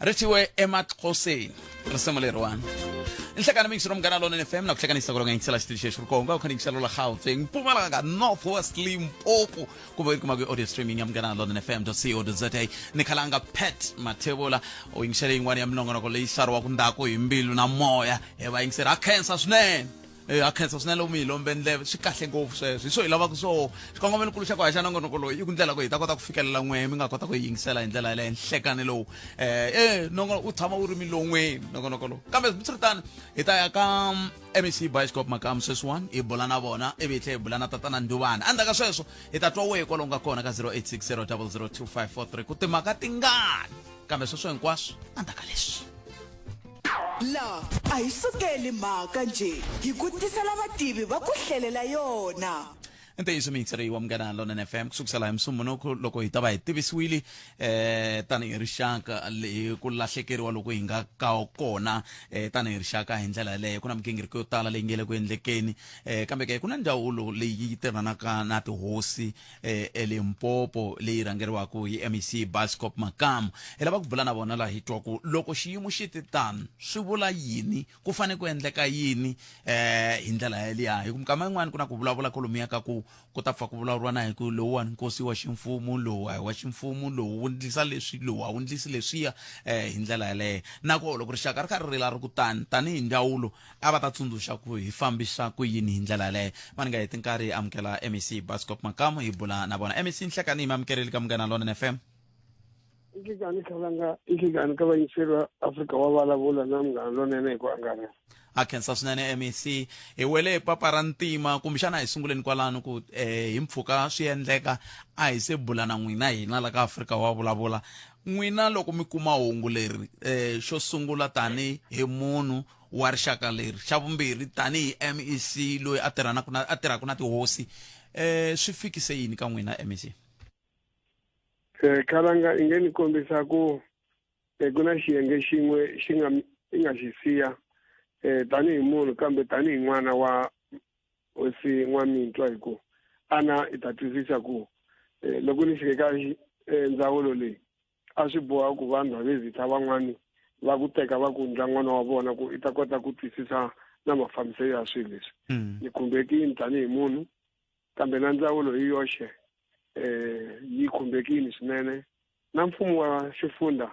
Ri thyiwe emaxhoseni risimu leriwani. Nhlekani mixi ro Munghana Lonene FM na ku hlekanisa ku ro nga yingisela xitichi xexi ri konga u kha ni yingisela la Gauteng, Mpumalanga, North West, Limpopo kumbe u kuma ku audio streaming ya Munghana Lonene FM co za. Ni khalanga Pat Mathebula u yingisele yin'wana ya minongonoko leyi sariwaka ndzhaku hi mbilu na moya hi vayingiseri. Ha khensa swinene. Eh, ha khensa swinene loko mi hi lombe ndleve. Swi kahle ngopfu sweswo, hi swo hi lavaka swoho. Xikongomelonkulu xa ku haxa nongonoko loyi i ku ndlela ku hi ta kota ku fikelela n'we mi nga kota ku hi yingisela hi ndlela yaleyo. Nhlekani lowu eh nongonoko u tshama wu ri milon'weni nongonoko lowu. Kambe swiritano hi ta ya ka MEC Bioscope Makamu sweswiwani, hi bula na vona, ivi hi tlhela hi bula na tatana Nduvana. Endzhaku ka sweswo hi ta twa wehe kwalomu ka kona ka 0860 00 2543 ku timhaka tingani, kambe sweswo hinkwaswo endzhaku ka leswi. La a hi sukeli mhaka njhe, hi ku tisela vativi va ku hlelela yona. I ntiyiso miyingiseri wa Munghana Lonene FM, ku sukusela hi Musumbunuku loko hi ta va hi tivisiwile eh tanihi rixaka hi ku lahlekeriwa loko hi nga ka kona eh tanihi rixaka hi ndlela yaleyo. Ku na migingiriko yo tala leyi nge le ku endlekeni eh kambe ke ku na ndzawulo leyi tirhanaka na tihosi eh, eLimpopo leyi rhangeriwaka hi MEC Bascop Makamu. Hi lava ku bula na vona laha hi twa ku loko xiyimo xi ti tano swi vula yini, ku fanele ku endleka yini eh hi ndlela yaliya. Hi ku mikama yin'wana ku na ku vulavula kolomuya ka ku ku ta pfa ku vulavuriwa na hi ku lowuwani nkosi wa ximfumo, lowu a hi wa ximfumo, lowu wu ndlisa leswi, lowu a wu ndlisi leswiya eh hi ndlela yaleyo. Na koho loko rixaka ri kha ri rila ri ku tani tanihi ndzawulo a va ta tsundzuxa ku hi fambisa ku yini hi ndlela yaleyo. Va ni nga heti nkarhi hi amukela MEC Bascop Makamu hi bula na vona. MEC, nhlekani hi mi amukerile ka Munghana Lonene FM. Nhlikani Khalanga, nhlikani ka vayingiseri va Afrika wa vulavula na Munghana Lonene hi ku angarhela. Ha khensa swinene MEC. Hi wele hi papa ra ntima, kumbexana hi sunguleni kwalano ku eh, hi mpfhuka swi endleka a hi se bula na n'wina hina la ka Afrika wa vulavula. N'wina loko mi kuma hungu leri eh, xo sungula tani hi munhu wa rixaka leri, xa vumbirhi tanihi MEC loyi a tirhanaka na a tirhaka na tihosi eh swi fikise yini ka n'wina MEC? Eh Khalanga i nge ni kombisa ku eh, ku na xiyenge xin'we xi nga i nga xi siya eh tanihi munhu kambe tanihi n'wana wa hosi N'wamintwa, hi ku ana i ta twisisa ku eh, loko ni fike ka eh, ndzawulo leyi a swi boha ku vanhu va van'wani va ku teka va ku ndla n'wana wa vona ku i ta kota ku twisisa na mafambiselo ya swilo leswi. Ni khumbekini tanihi munhu, kambe na ndzawulo hi yoxe eh yi khumbekini swinene, na mfumo wa xifundza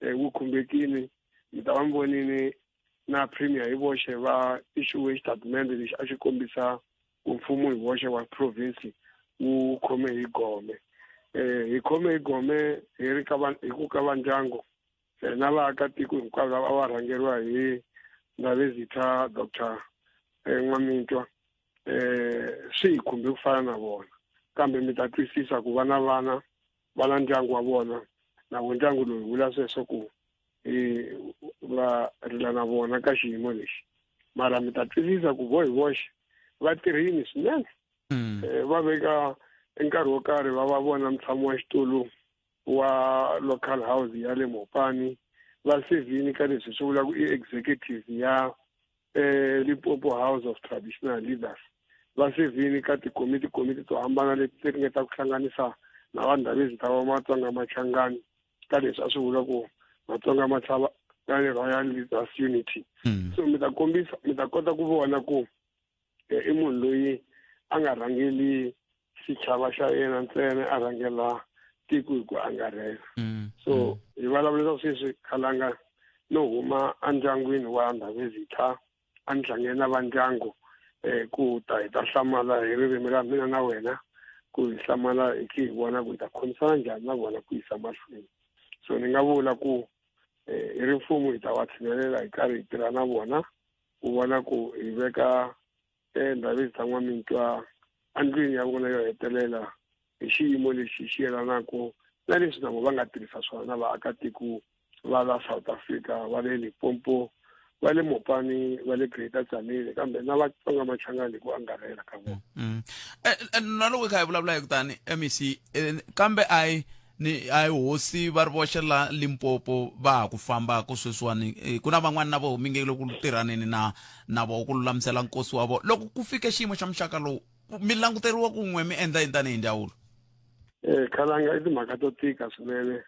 eh, wu khumbekini. Mi ta va mi vonini na premier hi voxe va issuwe xitatimende lexi a xi kombisa ku mfumo hi voxe wa province wu khome hi gome. Eh hi khome hi gome hi ri ka hi ku ka va ndyangu eh, na vaakatiko hinkwavo lava a va rhangeriwa hi Ndhavezitha Dr eh, N'wamintwa eh swi hi khumbe ku fana na vona, kambe mi ta twisisa ku va na vana va na ndyangu wa vona, na vo ndyangu lowu vula sweswo ku hi va rila na vona ka xiyimo lexi. Mara mi ta twisisa ku vo hi voxe va tirhini swinene. Va veka nkarhi wo karhi va va vona mutshami wa xitulu wa local house ya le Mopani, va sevhini ka leswi swi vulaka i executive ya Limpopo House of Traditional Leaders, va sevhini ka tikomiti komiti to hambana leti ti ringeta ku hlanganisa na vanhu Ndhavezitha va Matsonga Machangani ka leswi a swi vula ku Matsonga Machangani Royal Leaders Unity. So mi ta kombisa, mi ta kota ku vona ku i munhu loyi a nga rhangeli xichava xa yena ntsena, a rhangela tiko hi ku angarhela. So hi vulavulisa sweswi Khalanga no huma endyangwini wa Ndhavezitha, a ni hlangene na va ndyangu ku ta hi ta hlamala hi ririmi ra mina na wena, ku hi hlamala hi khi hi vona ku hi ta khomisana njhani na vona ku yisa mahlweni. So ni nga vula ku hi ri mfumo hi ta va tshinelela hi karhi hi tirha na vona ku vona ku hi veka Ndhavezitha N'wamintwa endlwini ya vona yo hetelela hi xiyimo lexi xi yelanaka na leswi na vona va nga tirhisa swona na vaakatiko va la South Africa, va le Limpopo, va le Mopani, va le Greater Tzaneen, kambe na Vatsonga Machangani hi ku angarhela ka vona. Na loko hi kha hi vulavula hi kutani MEC, kambe a hi ni a hi hosi va ri voxe la Limpopo va ha ku fambaka sweswiwani, ku na van'wani na voho mi nge le ku tirhaneni na na voho ku lulamisela nkosi wa vona. Loko ku fike xiyimo xa muxaka lowu, mi languteriwa ku n'we mi endla yini tanihi ndzawulo? Khalanga i timhaka to tika swinene.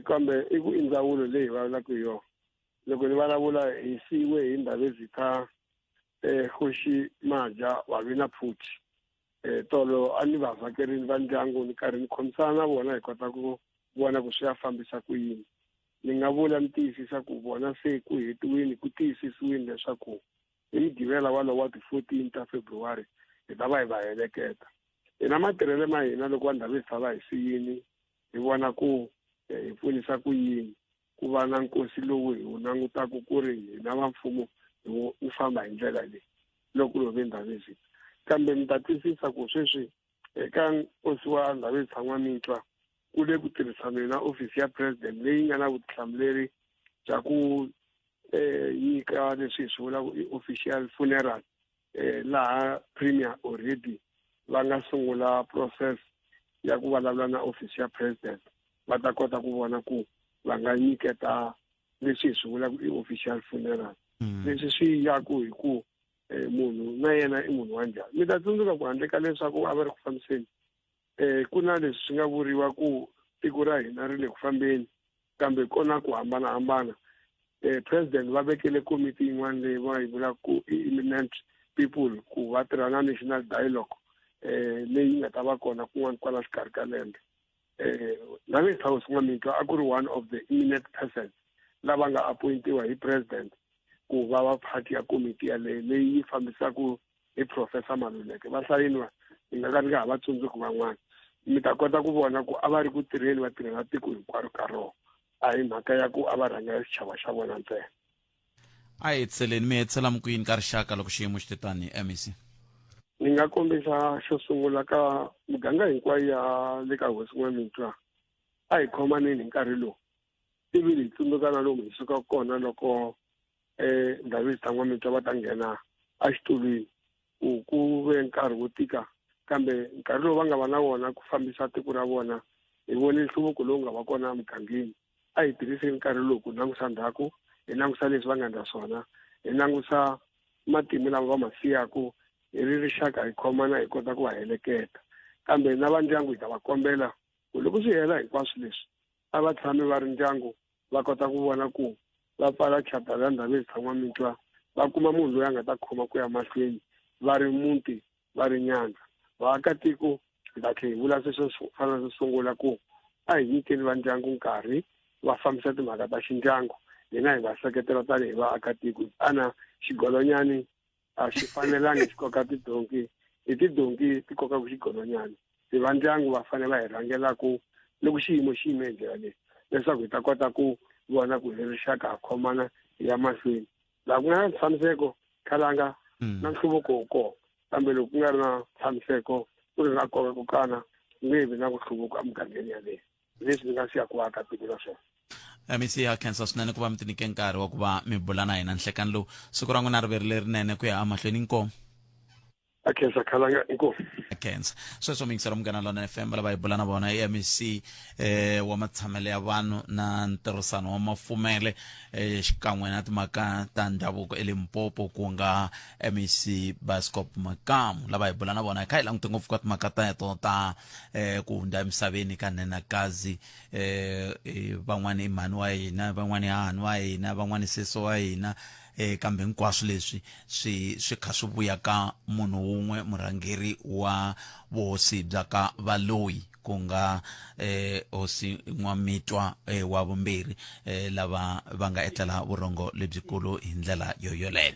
Kambe i ku i ndzawulo leyi hi vulavulaka hi yona. Loko ni vulavula hi siyiwe hi Ndhavezitha Kgoši Maja Wavina Phuthi. Tolo a ni va vhakerini va ndyangu ni karhi ni khomisana na vona hi kota ku vona ku swi ya fambisa ku yini. Ni nga vula ni tiyisisa ku vona se ku hetiwini ku tiyisisiwini leswaku hi Mugqivela walowo wa ti-14 ta February hi ta va hi va heleketa. Hina matirhelo ma hina loko va Ndhavezitha va hi siyini hi vona ku hi pfunisa ku yini ku va na nkosi lowu hi wu langutaka ku ri hina va mfumo hi wu famba hi ndlela leyi loko ku love Ndhavezitha. Kambe mi ta twisisa ku sweswi eka nkosi wa Ndhavezitha N'wamitwa ku le ku tirhisaneni na ofisi ya president leyi nga na vutihlamuleri bya ku nyika leswi hi swi vulaka i official funeral, laha premier already va nga sungula process ya ku vulavula na office ya president, va ta kota ku vona ku va nga nyiketa leswi hi swi vulaka i official funeral. Leswi swi yaku hi ku munhu na yena i munhu wa njhani. Mi ta tsundzuka ku handle ka leswaku a va ri ku fambiseni, ku na leswi swi nga vuriwa ku tiko ra hina ri le ku fambeni, kambe kona ku hambanahambana. President va vekele komiti yin'wana leyi va yi vulaka ku i eminent people ku va tirha na national dialogue, leyi nga ta va kona kun'wana kwala xikarhi ka lembe. Ndhavezitha Hosi N'wamitwa a ku ri one of the eminent persons lava nga appointiwa hi president ku va va part ya komiti yaleyo leyi yi fambisaka hi Professor Maluleke. Va hlayini va ni nga ka ni nga ha va tsundzuki van'wana. Mi ta kota ku vona ku a va ri ku tirheni va tirhela tiko hinkwaro ka rona, a hi mhaka ya ku a va rhangela xichava xa vona ntsena. A hi hetiseleni, mi hetisela mi ku yini ka rixaka loko xiyimo xi te tani, MEC? Ni nga kombisa xo sungula ka muganga hinkwayo ya le ka Hosi N'wamitwa, a hi khomaneni hi nkarhi lowu, ivi hi tsundzuka na lomu hi sukaka kona loko Ndhavezitha N'wamitwa va ta nghena exitulwini, ku ku ve nkarhi wo tika, kambe nkarhi lowu va nga va na wona ku fambisa tiko ra vona hi vone nhluvuko lowu nga va kona emugangeni. A hi tirhiseni nkarhi lowu ku langusa ndzhaku, hi langusa leswi va nga endla swona, hi langusa matimu lama va ma siyaku, hi ri rixaka hi khomana hi kota ku va heleketa. Kambe na va ndyangu hi ta va kombela ku loko swi hela hinkwaswo leswi, a va tshami va ri ndyangu va kota ku vona ku va pfala chapter ra Ndhavezitha N'wamitwa, va kuma munhu loyi a nga ta khoma ku ya mahlweni va ri muti va ri nyandza. Vaakatiko hi ta tlhela hi vula sweswo swo fana swo sungula ku a hi nyikeni va ndyangu nkarhi va fambisa timhaka ta xindyangu, hina hi va seketela tanihi vaakatiko. Ana xigolonyani a xi fanelangi xi koka tidonki, i tidonki ti kokaka xigolonyani. Se va ndyangu va fanele va hi rhangelaku loko xiyimo xi yime hi ndlela leyi, leswaku hi ta kota ku vona ku hi rixaka ha khomana hi ya mahlweni. Laha ku nga na ntshamiseko khalanga na nhluvuko wu kona, kambe loko ku nga ri na ntshamiseko ku ri na kokakokana, ku nge vi na ku hluvuka emugangeni yaleyo. Leswi ni nga siya ku aka tiko na swona. MEC, ha khensa swinene ku va mi tinike nkarhi wa ku va mi bula na hina nhlekani lowu. Siku ra n'wina ri ve ri lerinene ku ya emahlweni. Inkomu. A khensa khalanga, inkomu. A khensa. Sweswo miyingiselo Munghana Lona FM, lava hi bula na vona i MEC wa matshamelo ya vanhu na ntirhisano wa mafumele xikan'we na timhaka ta ndhavuko eLimpopo, ku nga MEC Bascop Makamu. Lava hi bula na vona hi kha hi langute ngopfu ka timhaka teto ta ku hundza emisaveni ka Nhenhakazi. Van'wani i mhani wa hina, van'wani i hahani wa hina, van'wani sesi wa hina, kambe hinkwaswo leswi swi swi kha swi vuya ka munhu wun'we, murhangeri wa vuhosi bya ka Valoyi, ku nga hosi N'wamitwa wa vumbirhi, lava va nga etlela vurhongo lebyikulu hi ndlela yo yoleyo.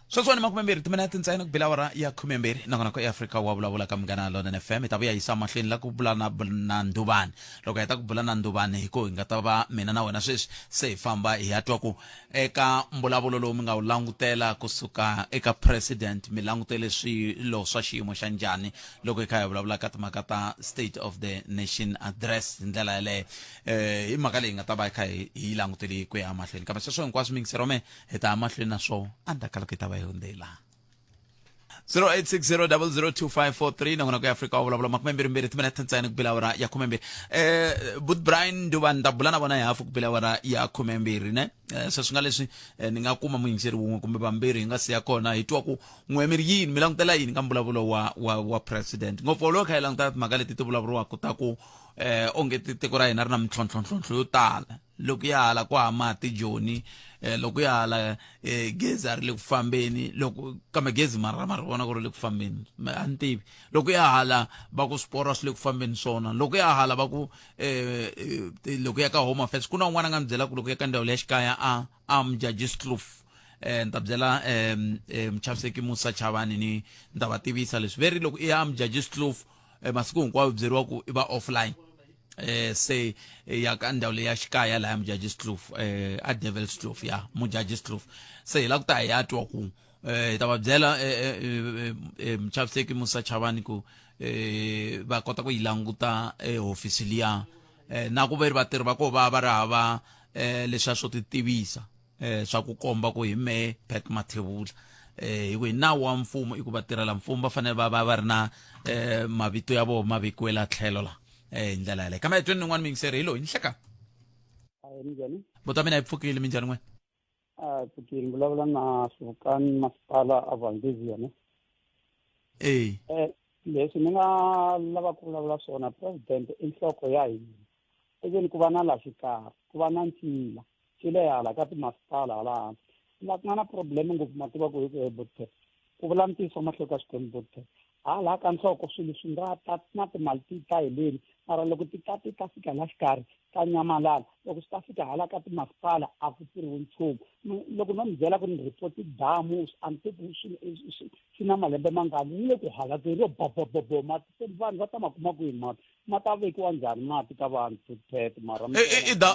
Sweswiwani 20 timinete ntsena ku bile awara ya 12, nongonoko eAfrika wa vulavula ka Munghana Lonene FM. Hi ta vuya yisa mahlweni la ku bula na na Ndhuvani. Loko hi heta ku bula na Ndhuvani, hi ku hi nga ta va mina na wena sweswi se hi famba hi ya twa ku eka mbulavulo lowu mi nga wu langutela kusuka eka president, mi langutele swilo swa xiyimo xa njhani loko hi kha hi vulavula ka timhaka ta State of the Nation Address hi ndlela yaleyo. Hi mhaka leyi hi nga ta va hi kha hi yi langutele ku ya mahlweni, kambe sweswo hinkwaswo mingisero me hi ta ya mahlweni na swona endzhaku ka loko hi ta va hi hundze hi laha. 0860002543 nakona ku ya Afrika wa vulavula 22 timinete ntsena ku bila awara ya 12. But Brian Nduvani ta bula na vona hi hafu ku bila awara ya 12 ne. Se swi nga leswi ni nga kuma muyingiseri wun'we kumbe vambirhi hi nga siya kona hi twa ku n'we mi ri yini mi langutela yini ka mbulavulo wa president ngopfu loko kha hi languta timhaka leti ti vulavuriwaka ta ku onge tiko ra hina ri na mintlhontlhontlhontlho yo tala loko ya hala kwa ha mati joni loko ya hala gezi a ri le ku fambeni loko kambe gezi mara ma ri vona ku ri le ku fambeni a ni tivi loko ya hala va ku swiporo swi le ku fambeni swona loko ya hala va ku loko ya ka home affairs ku na un'wana a nga ni byela ku loko ya ka ndhawu leya xikaya a Mjajiskloof ni ta byela muchaviseki Musa Chavani ni ni ta va tivisa leswi ve ri loko i ya Mjajiskloof masiku hinkwawo byeriwa ku i va offline se ya ka ndhawu leyi ya xikaya laha Mjajiskloof a Devil's Kloof ya Mjajiskloof se hi la ku ta hi ya twa ku hi ta va byela muchaviseki Musa Chavani ku va kota ku yi languta hofisi liya na ku ve ri vatirhi va ko va va ri hava leswiya swo ti tivisa swa ku komba ku hi me Pat Mathebula hi ku hi nawu wa mfumo i ku vatirhela mfumo va fanele va va va ri na mavito ya vona ma vekiwe la tlhelo la hi ndlela yaleyo kambe tweni nin'wana miyingiseri hi loyi ni hleka Minjhani? Buta mina hi pfukile minjhani n'we? A pfukile, ni vulavula na Hluvukani masipala a Valdezia ne. Leswi ni nga lava ku vulavula swona, president i nhloko ya hina. Even ku va na la xikarhi, ku va na ncila, ncila ya hala ka timasipala hala hansi. La ku nga na problem ngopfu ma tiva ku hi ku Bothe. Ku vula ntiyiso mahlweni ka Xikwembu Bothe. Hala ka nhloko swilo swi nga ta na timali ti ta heleni, mara loko ti ta ti ta fika la xikarhi ta nyamalala. Loko swi ta fika hala ka timasipala a ku tirhiwi nchumu. Loko no mi byela ku ni report damu a ni tivi swi na malembe mangani ni le ku halakeni ro bobobobo mati se vanhu va ta ma kuma kwihi mati ma ta vekiwa njhani mati ka vanhu Bothe mara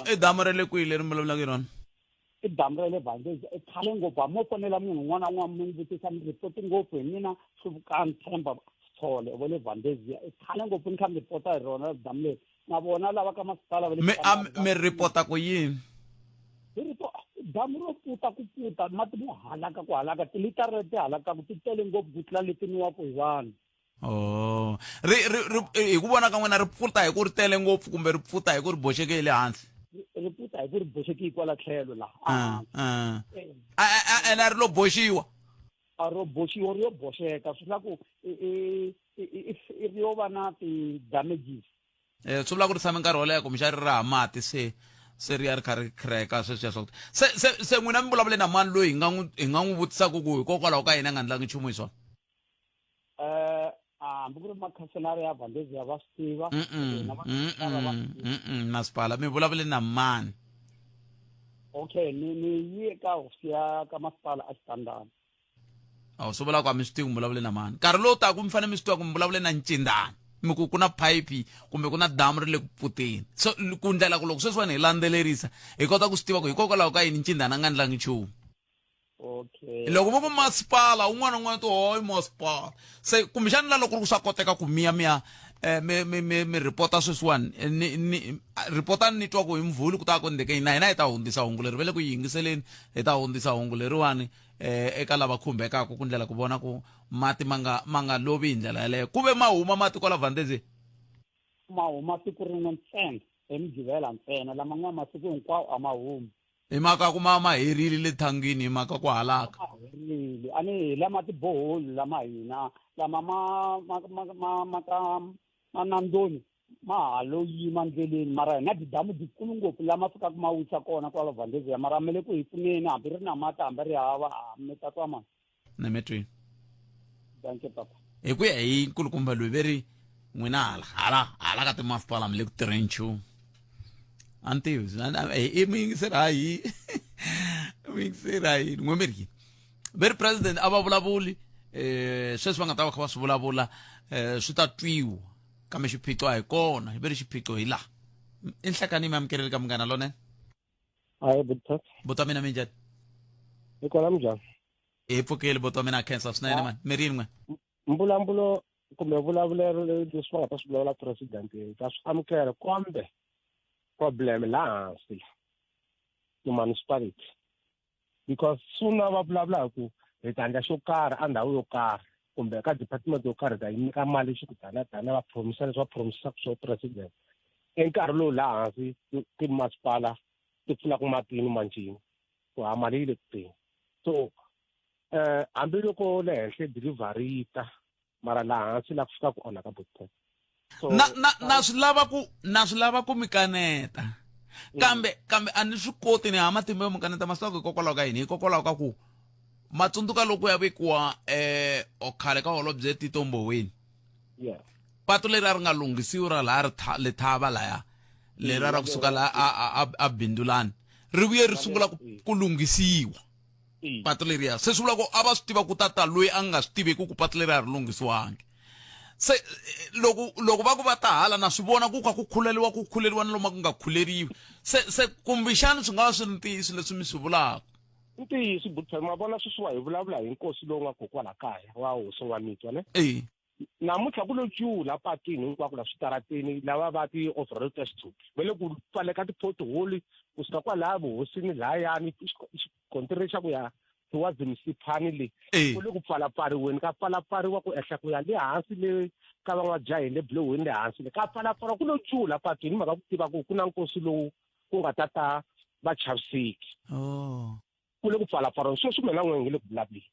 I damu ra le kwihi leri mi vulavulaka hi rona? I damu ra le Valdezia i khale ngopfu hambi mo fonela munhu un'wana na un'wana mi n'wi vutisa ni report ngopfu hi mina Hluvukani Themba Sithole wa le Valdezia i khale ngopfu ni kha ni report-a hi rona damu leri na vona lava ka masipala va le Mi a mi report-a ku yini? Hi rito damu ro puta ku puta mati mo halaka ku halaka tilitara leti halakaku ti tele ngopfu ku tlula leti nwiwaka hi vanhu. Oh ri ri ri hi ku vona ka n'wina ri pfuta hi ku ri tele ngopfu kumbe ri pfuta hi ku ri boxeke hi le hansi? Ri pfuta hi ku ri boxeke kwala tlhelo laha. Ene a ri lo boxiwa? A ro boxiwa, ri yo boxeka swi vula ku i ri yo va na ti-damages. Swi vula ku ri tshame nkarhi wo leha kumbexana ri raha mati se se ri ya ri kha ri crack-a sweswiya swa ku se se se n'wina mi vulavule na mani loyi hi nga n'wi hi nga n'wi vutisaka ku hikokwalaho ka yini a nga endlangi nchumu hi swona? Hambi ku ri makhanselara ya Valdezia va swi tiva. Masipala mi vulavule na mani? Okay, ni yi ka hofisi ya ka masipala a Xitandani. Awu swi vula ku a mi swi tivi ku mi vulavule na mani. Nkarhi lowu taka mi fanele mi swi tiva ku mi vulavule na ncindani mi ku ku na phayiphi kumbe ku na damu ri le ku pfuteni so ku ndlela ku loko sweswiwani hi landzelerisa hi kota ku swi tiva ku hikokwalaho ka yini ncindani a nga ndlangi nchumu. Okay. Loko vo ku masipala un'wana na un'wana ti hoyi masipala se kumbexani na loko ri ku swa koteka ku miya miya mi mi mi mi report-a sweswiwani ni ni report-a ni twa ku hi mvhulu ku ta ku endleke yini na hina hi ta hundzisa hungu leri va le ku yingiseleni hi ta hundzisa hungu leriwani eka lava khumbekaka ku ndlela ku vona ku mati ma nga ma nga lovi hi ndlela yaleyo ku ve ma huma mati kwala Valdezia. Ma huma siku rin'we ntsena hi Mugqivela ntsena laman'wana masiku hinkwawo a ma humi. Hi mhaka ku ma ma herile le thangini hi mhaka ku halaka. Ma herile a ni hi lama tiboholi lama hina lama ma ma ma ma ma ka ma Nandoni ma ha lo yima ndleleni mara hina tidamu dikulu ngopfu lama fikaka ma wisa kona kwala Valdezia mara me le ku hi pfuneni hambi ri na mati hambi ri hava mi ta twa mani. Na mi twini. Dankie papa. Hi ku ya hi nkulukumba loyi ve ri n'wina hala hala hala ka timasipala mi le ku tirheni nchumu. A ni tivi i muyingiseri ha yi muyingiseri ha yini n'we mi ri yini ve ri president a va vulavuli sweswi va nga ta va kha va swi vulavula swi ta twiwa kambe xiphiqo a hi kona ve ri xiphiqo hi laha i nhlekani mi amukeleli ka Munghana Lonene. Hayi buta. Buta mina minjhani? Hi kona minjhani? Hi pfukile buta mina khensa swinene mani mi ri yini n'we? Mbulavulo kumbe vulavulelo leswi va nga ta swi vulavula president hi ta swi amukela kambe problem laha hansi ti-municipality because sooner va vulavula hi ku hi ta endla xo karhi a ndhawu yo karhi. Kumbe ka department yo karhi ta yi nyika mali xi ku dana dana, va promisa leswi va promisaka swo president. I nkarhi lowu laha hansi timasipala ti pfulaka matini manjhini ku ha mali yi le ku teni. So hambiloko le henhla delivery yi ta, mara laha hansi la ku fika ku onhaka botpet. So Na na na swi lava ku na swi lava ku mi kaneta. Kambe kambe a ni swi koti, ni ha matimba yo mi kaneta masiku. Hikokwalaho ka yini? Hikokwalaho ka ku matsundzuka loko ya vekiwa khale ka holobye Tito Mboweni. Patu leri a ri nga lunghisiwi ra laha ri lethava laya lera ra kusuka laha a bindulani ri vuye ri sungula ku lunghisiwa patu leriya. Se swi vula ku a va swi tiva ku tata loyi a nga swi tiveki ku patu leri a ri lunghisiwangi. Se loko va ku va ta hala, na swi vona ku ka ku khuleliwa, ku khuleliwa ni lomu ku nga khuleriwi. Se kumbexani swi nga va swi ri ntiyiso leswi mi swi vulaka. Ntiyiso butfel, ma vona sweswiwa hi vulavula hi nkosi lowu nga kokwala kaya wa hosi N'wamitwa ne. Namuntlha ku lo cula patwini hinkwako la switarateni, lava va ti-overall ta xitshuki va le ku pfaleka ti-pothole kusuka kwalaya vuhosini lahayani xigontirhi xa ku ya towards Msiphani le. Ku le ku pfalapfariweni, ka pfalapfariwa ku ehla ku ya le hansi le ka van'wajahi le bulohweni le hansi le, ka pfalapfariwa, ku lo cula patwini, mhaka ku tiva ku ku na nkosi lowu ku nga ta ta va chaviseki. Ku le ku pfalapfariwa sweswi, mina n'we nge le ku vulavuleni.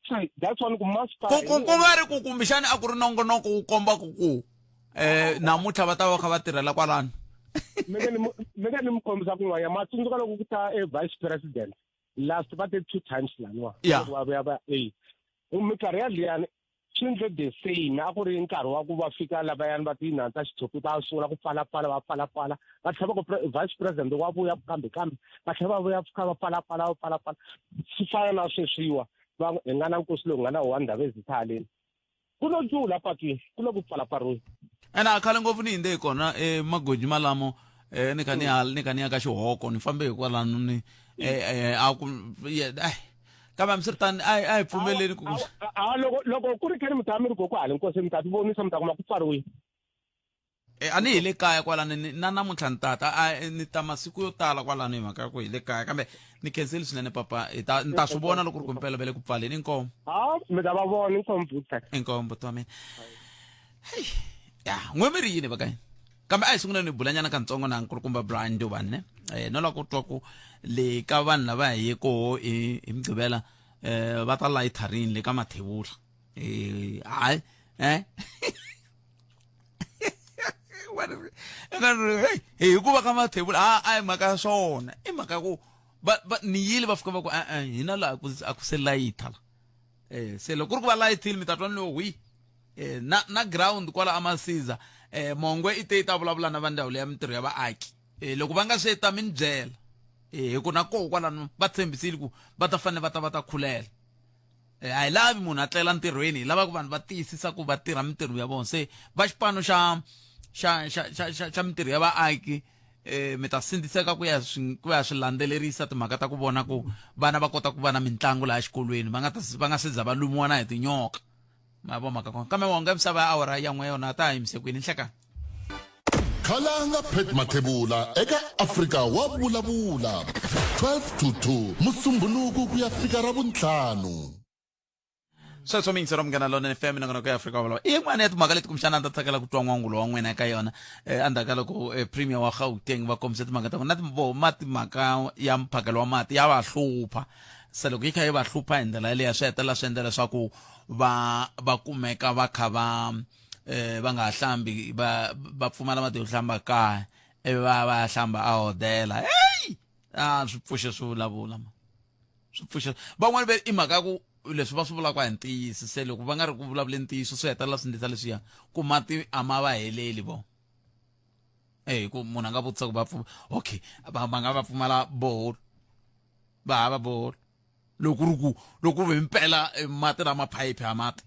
So that's why ku masipala ku nga ri ku kumbexani a ku ri nongonoko wu kombaka ku namuntlha va ta va kha va tirhela kwalano. Mi nge ni mi kombisa kun'wanyana. Ma tsundzuka loko ku ta e vice president last, va te two times laniwa va vuya va e minkarhi ya liyani swi ndle the same. A ku ri nkarhi wa ku va fika lavayani va tinhani ta xitshopi, va sungula ku pfalapfala, va pfalapfala, va tlhela va ku vice president wa vuya kambe kambe va tlhela va vuya fika va pfalapfala, va pfalapfala. Swi fana na sweswiwa va hi nga na nkosi lowu nga na wa ndhawu ezitha haleni, ku lo cula patwini, ku le ku pfalapfariweni. Ene a khale ngopfu ni hinde hi kona emagoji malamo, ni kha ni ya ni kha ni ya ka xihoko, ni fambe hikwalano ni a ku kambe hambiswiritano a hi pfumeleli ku A loko ku ri khani mi ta mi ri koko hala nkosini, mi ta ti vonisa, mi ta kuma ku pfariwile. A ni hi le kaya kwalano na namuntlha ni tata a ni ta masiku yo tala kwalano hi mhaka ya ku hi le kaya. Kambe ni khenseli swinene papa, hi ta ni ta swi vona loko ri ku mpela va le ku pfaleni. Inkomu. Ha, mi ta va vona. Inkomu buta. Inkomu buti wa mina. Hey, ya n'we mi ri yini va ka yini? Kambe a hi sunguleni hi bulanyana kantsongo na nkulukumba Brian Ndubane ne no lava ku twa ku le ka vanhu lava hi ye koho hi Mugqivela va ta layitha rini le ka Mathebula. Hayi hikuva ka Mathebula a hi mhaka ya swona, i mhaka ya ku va ni yile va fika va ku e-e, hina laha a ku se layitha la. Se loko ku ri ku va layithile, mi ta twa ni lo hwi. Na ground kwala amasiza, mongwe i te yi ta vulavula na va ndzawulo ya mintirho ya vaaki. Loko va nga se ta mi ni byela, hi ku na koho kwalano va tshembisile ku va ta fanele va ta va ta khulela. A hi lavi munhu a tlela ntirhweni, hi lava ku vanhu va tiyisisa ku va tirha mintirho ya vona. Se va xipano xa xa xa xa xa, xa mintirho ya vaaki, mi ta sindziseka ku ya swi ku ya swi landzelerisa timhaka ta ku vona ku vana va kota ku va na mitlangu laha xikolweni, va nga ta va nga se za va lumiwa na hi tinyoka. Ma vo mhaka kona, kambe wonge misava ya awara ya n'we yona ta ha yimise kwini nhlekani. Khalanga Pat Mathebula eka Afrika wa Vulavula 12 to 2 Musumbhunuku ku ya fika Ravuntlhanu. Sweswo mi yingisela Munghana Lonene FM, minongonoko ya Afrika Vulavula i yin'wana ya timhaka leti kumbexana a ni ta tsakela ku twa n'wangulo wa n'wina eka yona. Endzhaku ka loko premier wa Gauteng va kombise timhaka ta vona na ma timhaka ya mphakelo wa mati ya va hlupha. Se loko yi kha yi va hlupha hi ndlela yaleyo, swi hetelela swi endla leswaku va va kumeka va kha va va nga ha hlambi, va pfumala mati yo hlamba kaya, ivi va va ya hlamba a hodela. Hey, a swi pfuxe swi vulavula ma swi pfuxe van'wani ve i mhaka ya ku leswi va swi vulaka hi ntiyiso. Se loko va nga ri ku vulavuleni ntiyiso, swi hetelela swi ndlisa leswiya ku mati a ma va heleli vo. Hi ku munhu a nga vutisa ku va okay, va nga va pfumala boholo, va hava boholo, loko ri ku loko ku ve mpela mati lama phayiphi a mati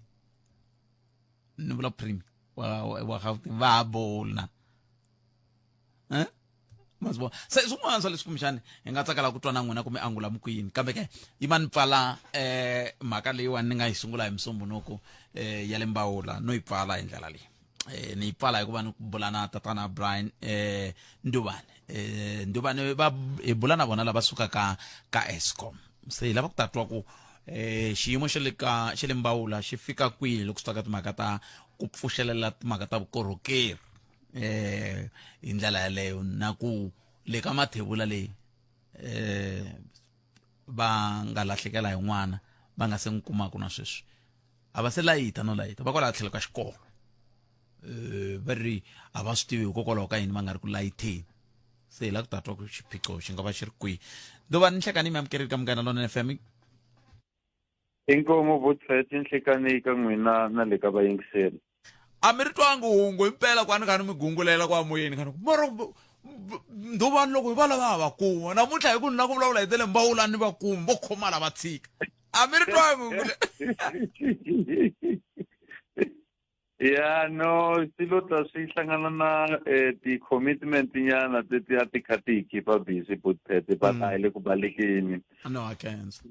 ni vula premier wa Gauteng va ha boholo na ma swi vona. Se swin'wana swa leswi kumbexani hi nga tsakela ku twa na n'wina kumbe angula mi ku yini. Kambe ke yi ma ni pfala mhaka leyiwani ni nga yi sungula hi Musumbhunuku ya le Mbawula, no yi pfala hi ndlela leyi. Ni yi pfala hikuva ni bula na tatana Brian Ndubane. Ndubane va hi bula na vona lava sukaka ka Eskom. Se hi lava ku ta twa ku eh xiyimo xa le ka xa le mbawula xi fika kwihi loko swi ta ka timhaka ta ku pfuxelela timhaka ta vukorhokeri eh hi ndlela yaleyo na ku le ka mathebula leyi eh va nga lahlekela hi n'wana va nga se n'wi kumaka na sweswi a va se layita no layita va kwalaha tlhelo ka xikolo eh va ri a va swi tivi hikokwalaho ka yini va nga ri ku layitheni se hi la ku ta twa ku xiphiqo xi nga va xi ri kwihi dovani nhlekani mi amukerile ka munghana lonene fm. Inkomu Vutfet nhlekani ka n'wina na le ka vayingiseri. A mi ri twangi hungu himpela ku a ni kha ni mi gungulela kwa moyeni kha ni ku mara ndhuvani loko hi va lava ha va kuma namuntlha hi ku ni la ku vulavula hi tele mbawula ni va kumi vo khoma la va tshika a mi ri twangi hungu le. Ya no swi lo ta swi hlangana na eh, ti-commitment nyana teti a ti kha ti hi keep-a busy Bootpet but a hi le ku balekeni. No a khensa.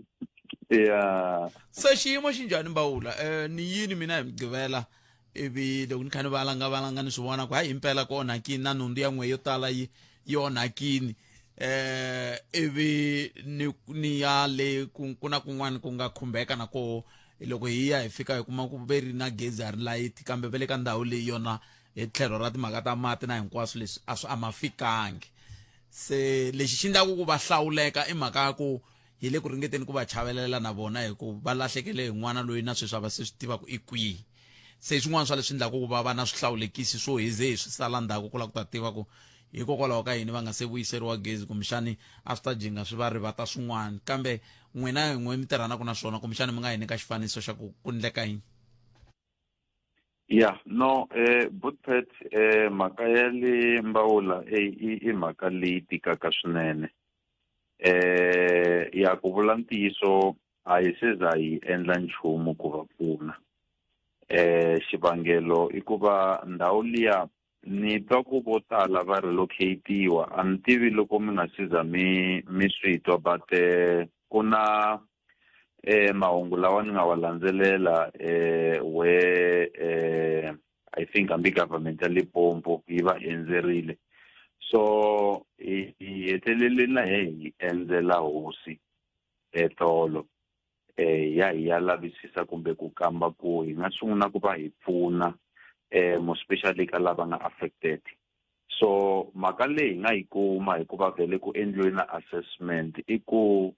Ya. Se xiyimo xi njhani Mbawula? Eh ni yini mina hi Mugqivela ivi loko ni kha ni valanga valanga ni swi vona ku hayi himpela ku onhakini na nhundzu ya n'we yo tala yi yi onhakini eh ivi ni ni ya le ku ku na kun'wana ku nga khumbeka na koho loko hi ya hi fika hi kuma ku ve ri na gezi a ri layiti kambe va le ka ndhawu leyi yona hi tlhelo ra timhaka ta mati na hinkwaswo leswi a swi a ma fikangi se lexi xi endlaku ku va hlawuleka i mhaka ya ku hi le ku ringeteni ku va chavelela na vona hi ku va lahlekele hi n'wana loyi na sweswi a va se swi tiva ku i kwihi se swin'wana swa leswi endlaku ku va va na swihlawulekisi swo hi ze hi swi sala ndzhaku ku lava ku ta tiva ku hikokwalaho ka yini va nga se vuyiseriwa gezi kumbexani a swi ta jinga swi va rivata swin'wana kambe n'wina hi n'we mi tirhanaka na swona kumbexani mi nga hi nyika xifaniso xa ku ku ndleka yini. Ya no eh Bootpet eh mhaka ya le Mbawula eh i mhaka leyi tikaka swinene eh ya ku vula ntiyiso a hi se za hi endla nchumu ku va pfuna eh xivangelo i ku va ndhawu liya Ni twa ku vo tala va relocate-iwa a ni tivi loko mi nga si za mi mi swi twa but ku na mahungu lawa ni nga wa landzelela where I think hambi government ya Limpopo yi va endzerile so hi hetelele na he hi endzela hosi etolo. eh, ya hi ya lavisisa kumbe ku kamba ku hi nga sungula ku va hi pfuna eh, more especially ka lava nga affected so mhaka leyi hi nga yi kuma hikuva vhele ku endliwe na assessment i ku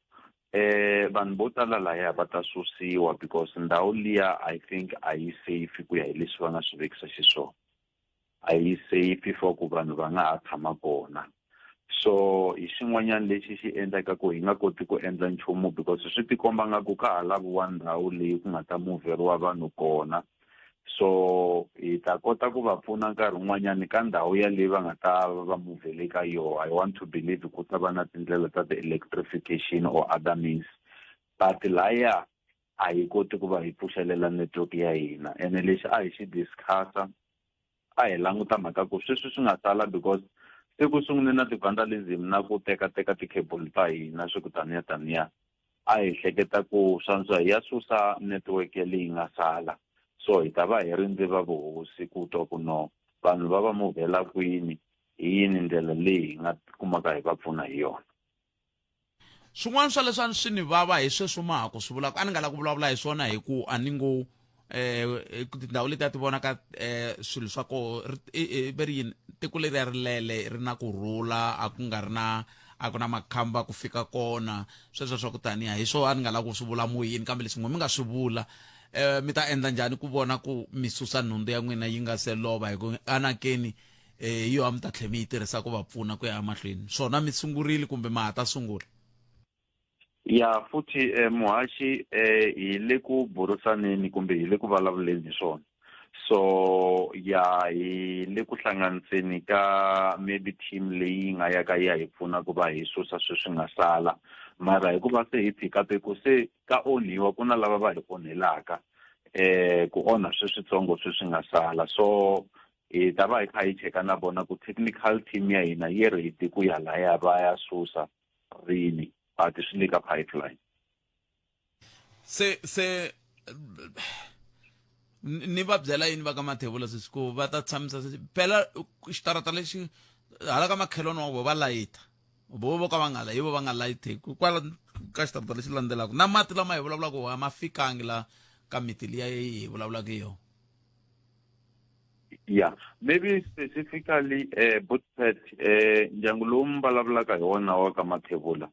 eh vanhu vo tala laya va ta susiwa because ndhawu liya I think a yi safe ku ya hi leswi va nga swi vekisa xiswona. A yi safe for ku vanhu va nga ha tshama kona so hi xin'wanyana lexi xi endlaka ku hi nga koti ku endla nchumu because swi tikomba nga ku ka ha laviwa ndhawu leyi ku nga ta muvheriwa vanhu kona so hi ta kota ku va pfuna nkarhi wun'wanyani ka ndhawu yaleyi va nga ta va muvhele ka yona. I want to believe ku ta va na tindlela ta ti-electrification or other means but laya a hi koti ku va hi pfuxelela network ya hina ene lexi a hi xi discuss-a a hi languta mhaka ku sweswi swi nga sala because se ku sungule na ti-vandalism na ku tekateka ti-cable ta hina swi ku taniya taniya a hi hleketa ku swantswa hi ya susa network ya leyi nga sala so hi ta va hi rindze va vuhosi ku twa ku no vanhu va va muvhela kwini hi yini ndlela leyi hi nga kumaka hi va pfuna hi yona. Swin'wana swa leswi a ni swi ni vava hi sweswo ma ha ku swi vulaka a ni nga lavi ku vulavula hi swona hi ku a ni ngo eh tindhawu leti a ti vonaka eh swilo swa koho ve ri yini tiko leriya ri lele ri na ku rhula a ku nga ri na a ku na makhamba ku fika kona sweswo swa ku taniya hi swo a ni nga lavi ku swi vula moyeni kambe leswi n'we mi nga swi vula eh mi ta endla njhani ku vona ku mi susa nhundzu ya n'wina yi nga se lova hi ku anakeni eh hi yo a mi ta tlhe mi yi tirhisa ku va pfuna ku ya emahlweni swona mi sungurile kumbe ma ha ta sungula? Ya futhi eh, muhaxi eh, hi le ku burisaneni kumbe hi le ku vulavuleni hi swona so ya hi le ku hlanganiseni ka maybe team leyi nga ya ka yi ya hi pfuna ku va hi susa sweswi nga sala mara hikuva se hi phikape ku se ka onhiwa ku na lava va hi onhelaka eh ku onha sweswitsongo sweswi nga sala so hi ta va hi kha hi cheka na vona ku technical team ya hina yi ready ku ya laya va ya susa rini but swi le ka pipeline. Se se ni va byela yini va ka Mathebula sweswi ku va ta tshamisa phela xitarata lexi hala ka makhelwani wa vona va layita vo vo ka va nga la hi vo va nga layiteki kwala ka xitarata lexi landzelaka na mati lama hi vulavulaka a ma fikangi la ka miti liya hi vulavulaka hi yona yeah maybe specifically eh Bootpet eh ndyangu lowu mi vulavulaka hi wona wa ka Mathebula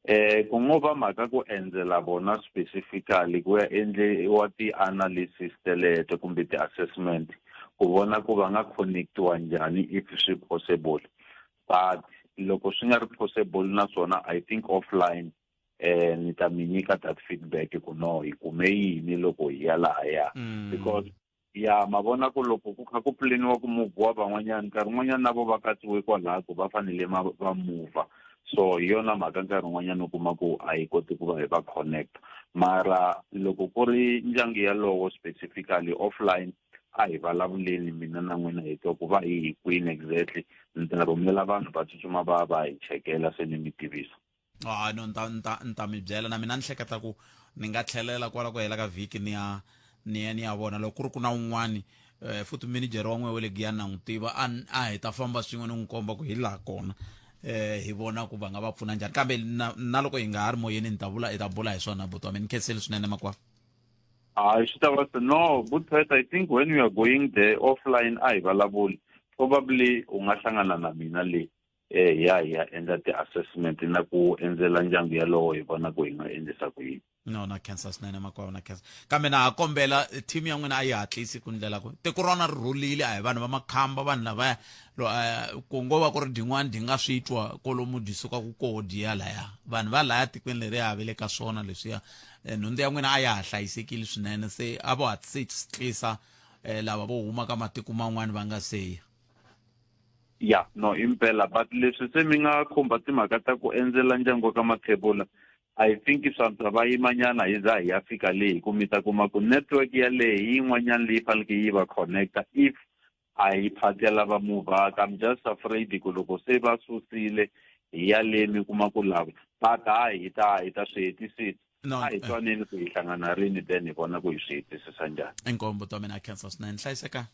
eh ku ngo va mhaka ku endzela vona specifically ku ya endliwa ti-analysis teleto kumbe ti-assessment ku vona ku va nga connectiwa njhani if swi possible but loko swi nga ri possible naswona i think offline eh ni ta mi nyika that feedback ku no hi kume yini loko hi ya lahaya mm. because ya ma vona ku loko ku kha ku pulaniwa ku muvhiwa van'wanyana nkarhi wun'wanyana na vo va katsiwe kwalaha ku va fanele ma va muvha so hi yona mhaka nkarhi wun'wanyana u kuma ku a hi koti ku va hi va connect mara loko ku ri ndyangu yalowo specifically offline a hi vulavuleni mina na n'wina hi twa ku va hi hi kwini exactly ni ta rhumela vanhu va tsutsuma va va hi chekela se ni mi tivisa ah no ni ta ni ta ni ta mi byela na mina ni hleketa ku ni nga tlhelela kwala ku hela ka vhiki ni ya ni ya ni ya vona loko ku ri ku na un'wani eh, futhi manager wa n'we wa le Giyani na n'wi tiva a a hi ta famba swin'we ni n'wi komba ku hi laha kona eh hi vona ku va nga va pfuna njhani kambe na, na loko hi nga ha ri moyeni ni ta vula hi ta bula hi swona buti wa mina ni khensile swinene makwavo hayi swi ta va no good first i think when you are going there offline a hi vulavuli probably u nga hlangana na mina le eh hi ya hi ya endla ti-assessment na ku endzela ndyangu yalowo hi vona ku hi nga endlisa ku yini no na khensa swinene makwavo na khensa kambe na ha kombela eh, team ya n'wina a yi hatlisi ku ndlela ku tiko rona ri rhulile a hi vanhu va makhamba vanhu lavaya eh, ku ngo va ku ri dyin'wana dyi nga swi twa kolomu dyi suka ku koho dyi ya laya vanhu va laya tikweni leri ha ve le ka swona leswiya eh, nhundzu ya n'wina a ya ha hlayisekile swinene se a vo hatlisa lava vo huma ka matiko man'wana va nga se ya ya no impela but leswi se mi nga khumba timhaka ta ku endzela ndyangu wa ka Mathebula I think swantswa va yimanyana hi za hi ya fika le hi ku mi ta kuma ku network yaleyo hi yin'wanyana leyi faneleke yi va connecta if a hi phakela va muvhaka I'm just afraid ku loko se va susile hi ya le mi kuma ku lava but hayi hi ta hi ta swi hetisisa no a hi twaneni ku hi hlangana rini then hi vona ku hi swi hetisisa njhani inkombo ta mina khensa swinene hlayiseka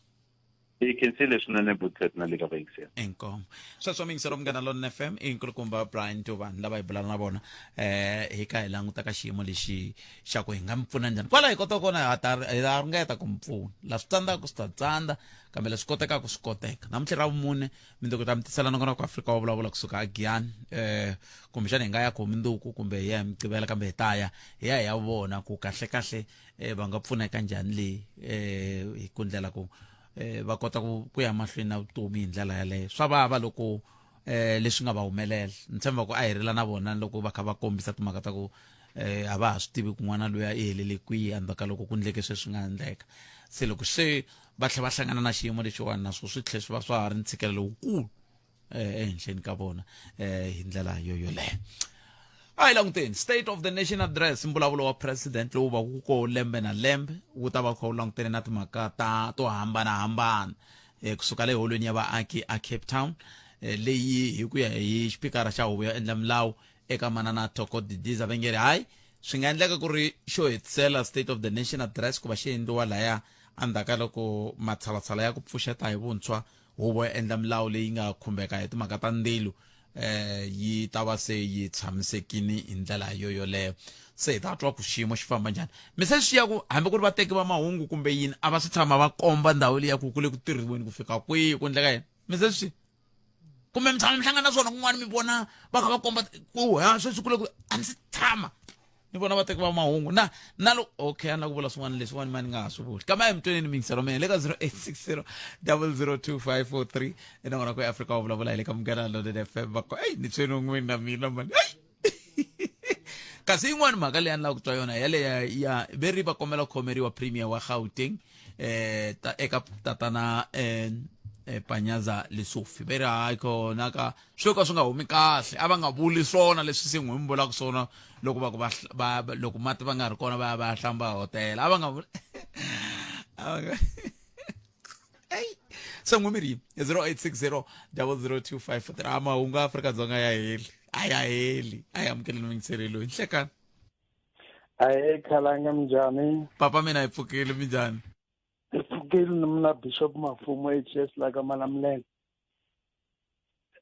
Hi khensile swinene Butlet na le ka vayingiseri. Inkomu. Sweswo miyingiseri Munghana Lonene FM i nkulukumba Brian Ntuvani lava hi bulaka na vona eh hi ka hi languta ka xiyimo lexi xa ku hi nga mi pfuna njhani. Kwala hi kota kona ha ta hi ta ringeta ku mi pfuna. La swi tsandzaka swi ta tsandza kambe leswi kotekaka swi koteka. Namuntlha ra vumune mindzuku ta mi tisela nongonoko Afrika wa vulavula kusuka a Giyani eh kumbexana hi nga ya kho mindzuku kumbe hi ya hi Mugqivela kambe hi ta ya hi ya hi ya vona ku kahle kahle eh va nga pfuneka njhani le eh hi ku ndlela ku eh va kota ku ku ya mahlweni na vutomi hi ndlela yaleyo swa vava loko eh leswi nga va humelela ni tshemba ku a hi rila na vona loko va kha va kombisa timhaka ta ku eh a va ha swi tivi ku n'wana loyi i helele kwihi endzhaku ka loko ku ndleke sweswi nga endleka se loko se va tlhela va hlangana na xiyimo lexiwani naswo swi tlhe swi va swa ha ri ntshikelelo lowukulu eh, ehenhleni ka vona eh, hi ndlela yo yoleyo a hi languteni state of the nation address mbulavulo wa president lowu va ku ko lembe na lembe wu ta va kha wu langutene na timhaka ta to hambanahambana eh, kusuka le holweni ya vaaki a cape town eh, leyi hi ku ya hi xipikara xa huvo yo endla milawu eka manana Thoko Didiza va nge ri hayi swi nga endleka ku ri xo hetisela state of the nation address ku va xi endliwa laya endzhaku ka loko matshalatshala ya ku pfuxeta hi vuntshwa huvo ya endla milawu leyi nga khumbeka hi timhaka ta ndzilo eh yi ta va se yi tshamisekini hi ndlela yo yoleyo se hi ta twa ku xiyimo xi famba njhani mi se swi ya ku hambi ku ri vateki va mahungu kumbe yini a va swi tshama va komba ndhawu leyi ya ku ku le ku tirhiweni ku fika kwihi ku endleka yini mi se swi kumbe mi tshama mi hlangana na swona kun'wana mi vona va kha va komba ku ha sweswi ku le ku a ndzi tshama ni vona vateki va mahungu na na lo okay a ni la ku vula swin'wana leswiwani ma ni nga ha swi vuli kambe a hi mi tweneni mingiselo mina le ka 0860 002543 enongona ku afrika wa vulavula hi le ka munghana lonene fm va ko eyi ni tshweni un'wini na mina mani eyi kasi yin'wani mhaka leyi a ni lava ku twa yona yaleya ya ve ri va kombela ku khomeriwa premier wa gauteng eh ta, eka tatana eh, eh panyaza lesufi ve ri hayi kona ka swo ka swi nga humi kahle a va nga vuli swona leswi se n'wi mi vulaka swona loko va ku va va loko mati va nga ri kona va ya va ya hlamba hotela a va nga vuli a va nga Ey se n'wi mi ri 0860 0025 a mahungu ya Afrika-Dzonga ya heli a ya heli a yi amukeleni muyingiseri loyi nhlekani Ahee khalanga minjhani? Papa mina hi pfukile minjhani? Hi pfukile ni mina Bishop Mafumo HS la ka Malamulele.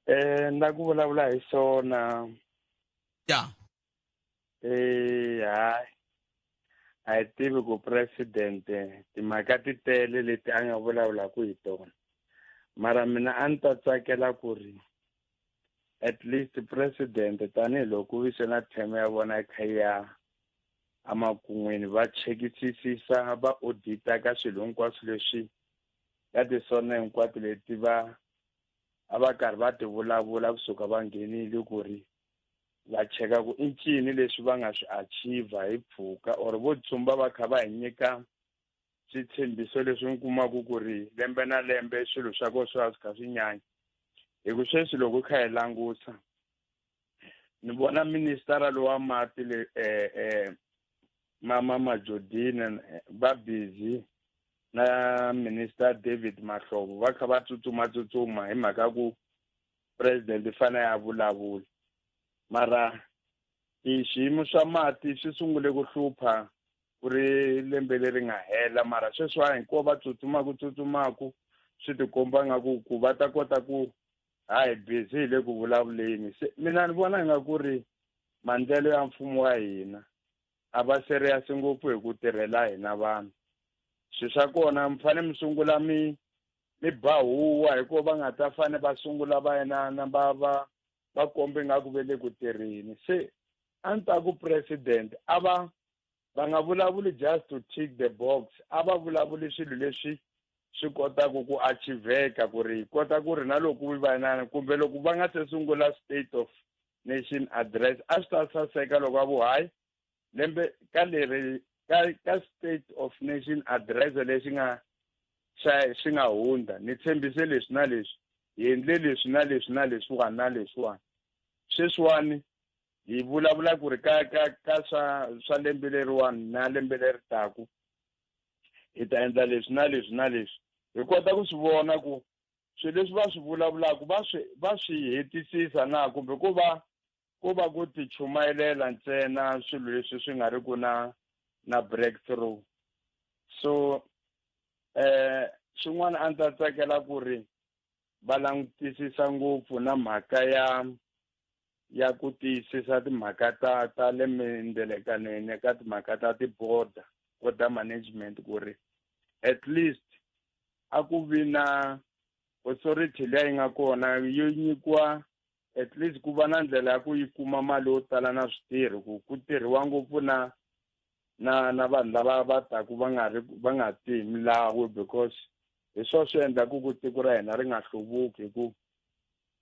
Eh ni la ku vulavula hi swona. Ya. Eh hayi. A hi tivi ku president timhaka ti tele leti a nga vulavulaka hi tona. Mara mina a ni ta tsakela ku ri at least president tanihiloko vise na term ya vona yi kha yi ya emakun'wini va chekisisisa va audita ka swilo hinkwaswo leswi ka tisona hinkwato leti va a va karhi va ti vulavula kusuka va nghenile ku ri va cheka ku i ncini leswi va nga swi achiever hi pfhuka or vo tsumba va kha va hi nyika switshembiso leswi mi kumaka ku ri lembe na lembe swilo swa kona swi va swi kha swi nyanya hi ku sweswi loko hi kha hi langusa ni vona ministara lowa mati le eh, eh, mama Majodina va busy na minister David Mahlobo va kha va tsutsuma tsutsuma hi mhaka ku president i fanele a vulavula mara xiyimo swa mati swi sungule ku hlupha ku ri lembe leri nga hela mara sweswiwani hinkwavo va tsutsumaku tsutsumaku swi tikomba nga ku ku va ta kota ku ha hi busy hi le ku vulavuleni se mina ni vona nga ku ri maendlelo ya mfumo wa hina a va serious ngopfu hi ku tirhela hina vanhu swilo swa kona mi fanele mi sungula mi mi ba huwa hikuva va nga ta fane va sungula va yenana va va va kombe nga ku ve le ku tirheni se a ni ta ku president a va va nga vulavuli just to tick the box a va vulavuli swilo leswi swi kotaka ku achieveka ku ri kota ku ri na loko va inana kumbe loko va nga se sungula state of nation address a swi ta saseka loko a vu hayi lembe ka leri ka ka state of nation address lexi nga xa xi nga hundza ni tshembise leswi na leswi hi endle leswi na leswi na leswiwani na leswiwani sweswiwani hi vulavula ku ri ka ka ka swa swa lembe leriwani na lembe leri taku hi ta endla leswi na leswi na leswi hi kota ku swi vona ku swilo leswi va swi vulavulaka va swi va swi hetisisa na kumbe ku va ku va ku ti chumayelela ntsena swilo leswi swi nga ri ku na na breakthrough so eh xin'wana a ndzi ta tsakela ku ri va langutisisa ngopfu na mhaka ya ya ku tiyisisa timhaka ta ta le mindelekaneni ka timhaka ta ti-border border management ku ri at least a ku vi na authority leyi yi nga kona yo nyikiwa at least ku va na ndlela ya ku yi kuma mali yo tala na switirhi ku ku tirhiwa ngopfu na na na vanhu lava va taku va nga ri va nga ti hi milawu because hi swona swi endlaku ku tiko ra hina ri nga hluvuki hi ku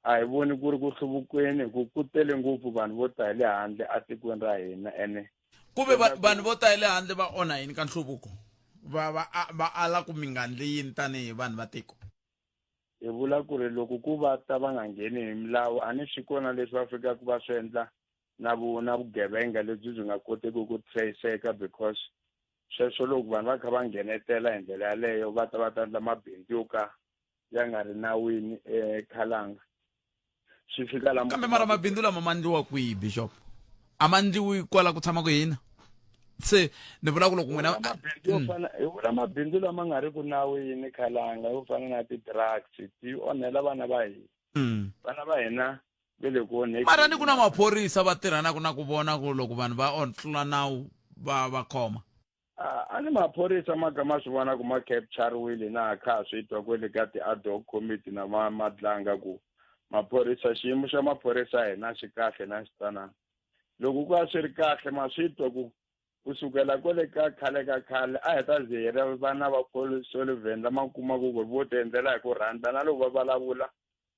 a hi voni ku ri ku hluvukweni hi ku ku tele ngopfu vanhu vo ta hi le handle atikweni ra hina ene ku ve vanhu vo ta hi le handle va onha yini ka nhluvuko va va va ala ku mi nga ndli yini tanihi vanhu va tiko hi vula ku ri loko ku va ta va nga ngheni hi milawu a ni swi kona leswi va fikaka va swi endla na vu na vugevenga lebyi byi nga koteki ku traceka because sweswo loko vanhu va kha va nghenetela hi ndlela yaleyo va ta va ta endla mabindzu yo ka ya nga ri nawini ekhalanga swi fika la kambe mara mabindzu lama ma ndliwa kwihi bishop a ma ndliwi kwala ku tshamaka hina se ni vula ku loko n'wina mabindzu yo fana hi vula mabindzu lama nga ri ku nawini khalanga yo fana na ti-drugs ti onhela vana va hina vana va hina ve le ku onhekeni mara ni ku na maphorisa va tirhanaka na ku vona ku loko vanhu va tlula nawu va va khoma A ni maphorisa ma ka ma swi vona ku ma capture-wile na kha ha swi twa kwele ka ti-ad hoc committee na ma matlanga ku maphorisa xiyimo xa maphorisa ya hina xi kahle na xitsanana loko ku a swi ri kahle ma swi twa ku ku sukela kwele ka khale ka khale a hi ta ze hi ri vana va Paul Sullivan lama kumaka ku ri vo ti endlela hi ku rhandza na loko va vulavula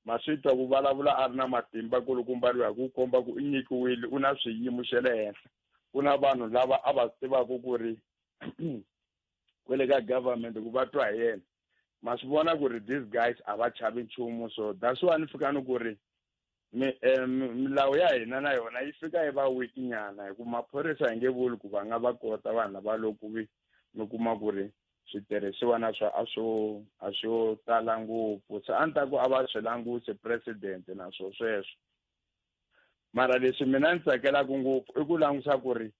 ma swi twa ku vulavula a ri na matimba kulukumba loyi ku komba ku i nyikiwile u na swiyimo xa le henhla ku na vanhu lava a va swi tivaka ku ri kwele ka government ku va twa hi yena ma swi vona ku ri these guys a va chavi nchumu so that's why ni fika ni ku ri milawu ya hina na yona yi fika yi va weak nyana hi ku maphorisa hi nge vuli ku va nga va kota vanhu lava loko vi mi kuma ku ri switirhisiwa na swo a swo a swo tala ngopfu se a ni ta ku a va swi languse president na swo sweswo mara leswi mina ni tsakelaka ngopfu i ku langusa ku ri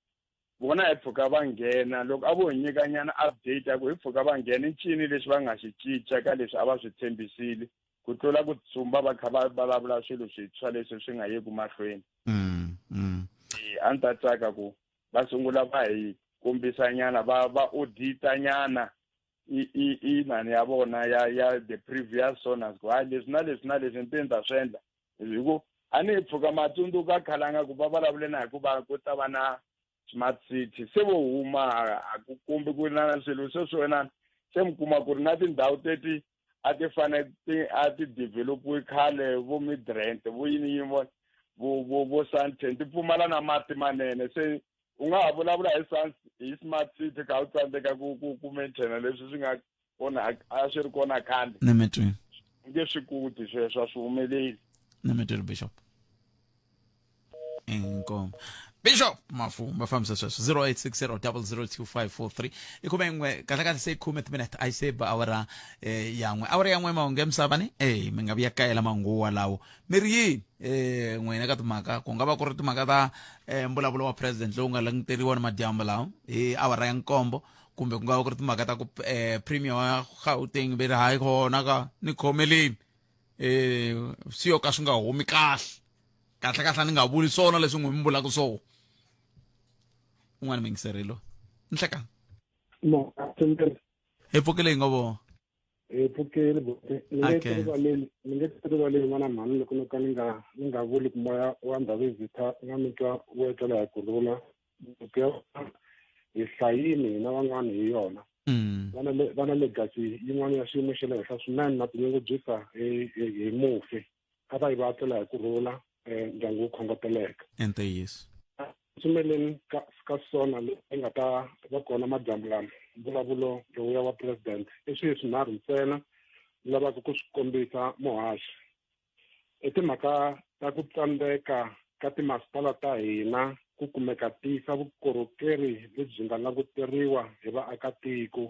vona hi pfuka va nghena loko a vo hi nyikanyana update ya ku hi pfuka va nghena i ncini lexi va nga xi cinca ka leswi a va swi tshembisile ku tlula ku tsumba va kha va vulavula swilo swintshwa leswi swi nga yeki mahlweni A ni ta tsaka ku va sungula va hi kombisanyana va va auditanyana i i i nani ya vona ya ya the previous sonas ku hayi leswi na leswi na leswi ni te ni ta swi endla hi ku a ni hi pfuka matsundzuka khalanga ku va vulavule na hi ku va ku ta va na smart city se vo huma a ku kumbi ku na swilo sweswi wena se mi kuma ku ri na tindhawu teti a ti fane ti a ti developiwe khale vo midrand vo yini yini vo vo vo vo Sandton ti pfumala na mati manene se u nga ha vulavula hi sans hi smart city kha u tsandzeka ku ku ku maintaina leswi swi nga kona a swi ri kona khale ni mi twini nge swi koti sweswo a swi humeleli ni mi twini bishop inkomo bishop mafu va fambisa sweswo 0860002543 i khume n'we kahle kahle se khume timinete a yi se ba awara eh, ya n'we awara ya n'we mahungu ya misava ni eh mi nga vuya kayela manguwa lawo mi ri yini eh n'wina ka timhaka ku nga va ku ri timhaka ta eh, mbulavulo wa president lowu nga languteriwa ni madyambu lawa hi awara ya nkombo kumbe ku nga va ku ri timhaka ta ku eh, premier wa Gauteng ve ri hayi kona ka ni khomeleni eh swi yo ka swi nga humi kahle kahle kahle ni nga vuli swona leswi n'wi mi vulaka swona un'wana mingiserilo nhlekani hi pfukile hi ngo vo hi pfukile buti ni nge rivaleni ni nge rivaleni n'wana mhani loko no ka ni nga ni nga vuli ku moya wa ndhavezitha nga mi twa wu etlela hi ku rhula hi hlayini hina van'wana hi yona mm. va na va na legacy yin'wana ya xiyimo xa le henhla swinene na tinyungubyisa hi hi mufi a va yi va tlela hi ku rhula um ndyangu wu khongoteleka ntiyiso pfumeleni ka ka sona leyi nga ta va kona madyambu lama mbulavulo lowuya wa president i swilo swinharhu ntsena lavaka ku swi kombisa muhaxi i timhaka ta ku tsandzeka ka timasipala ta hina ku kumeka tisa vukorhokeri lebyi nga languteriwa hi vaakatiko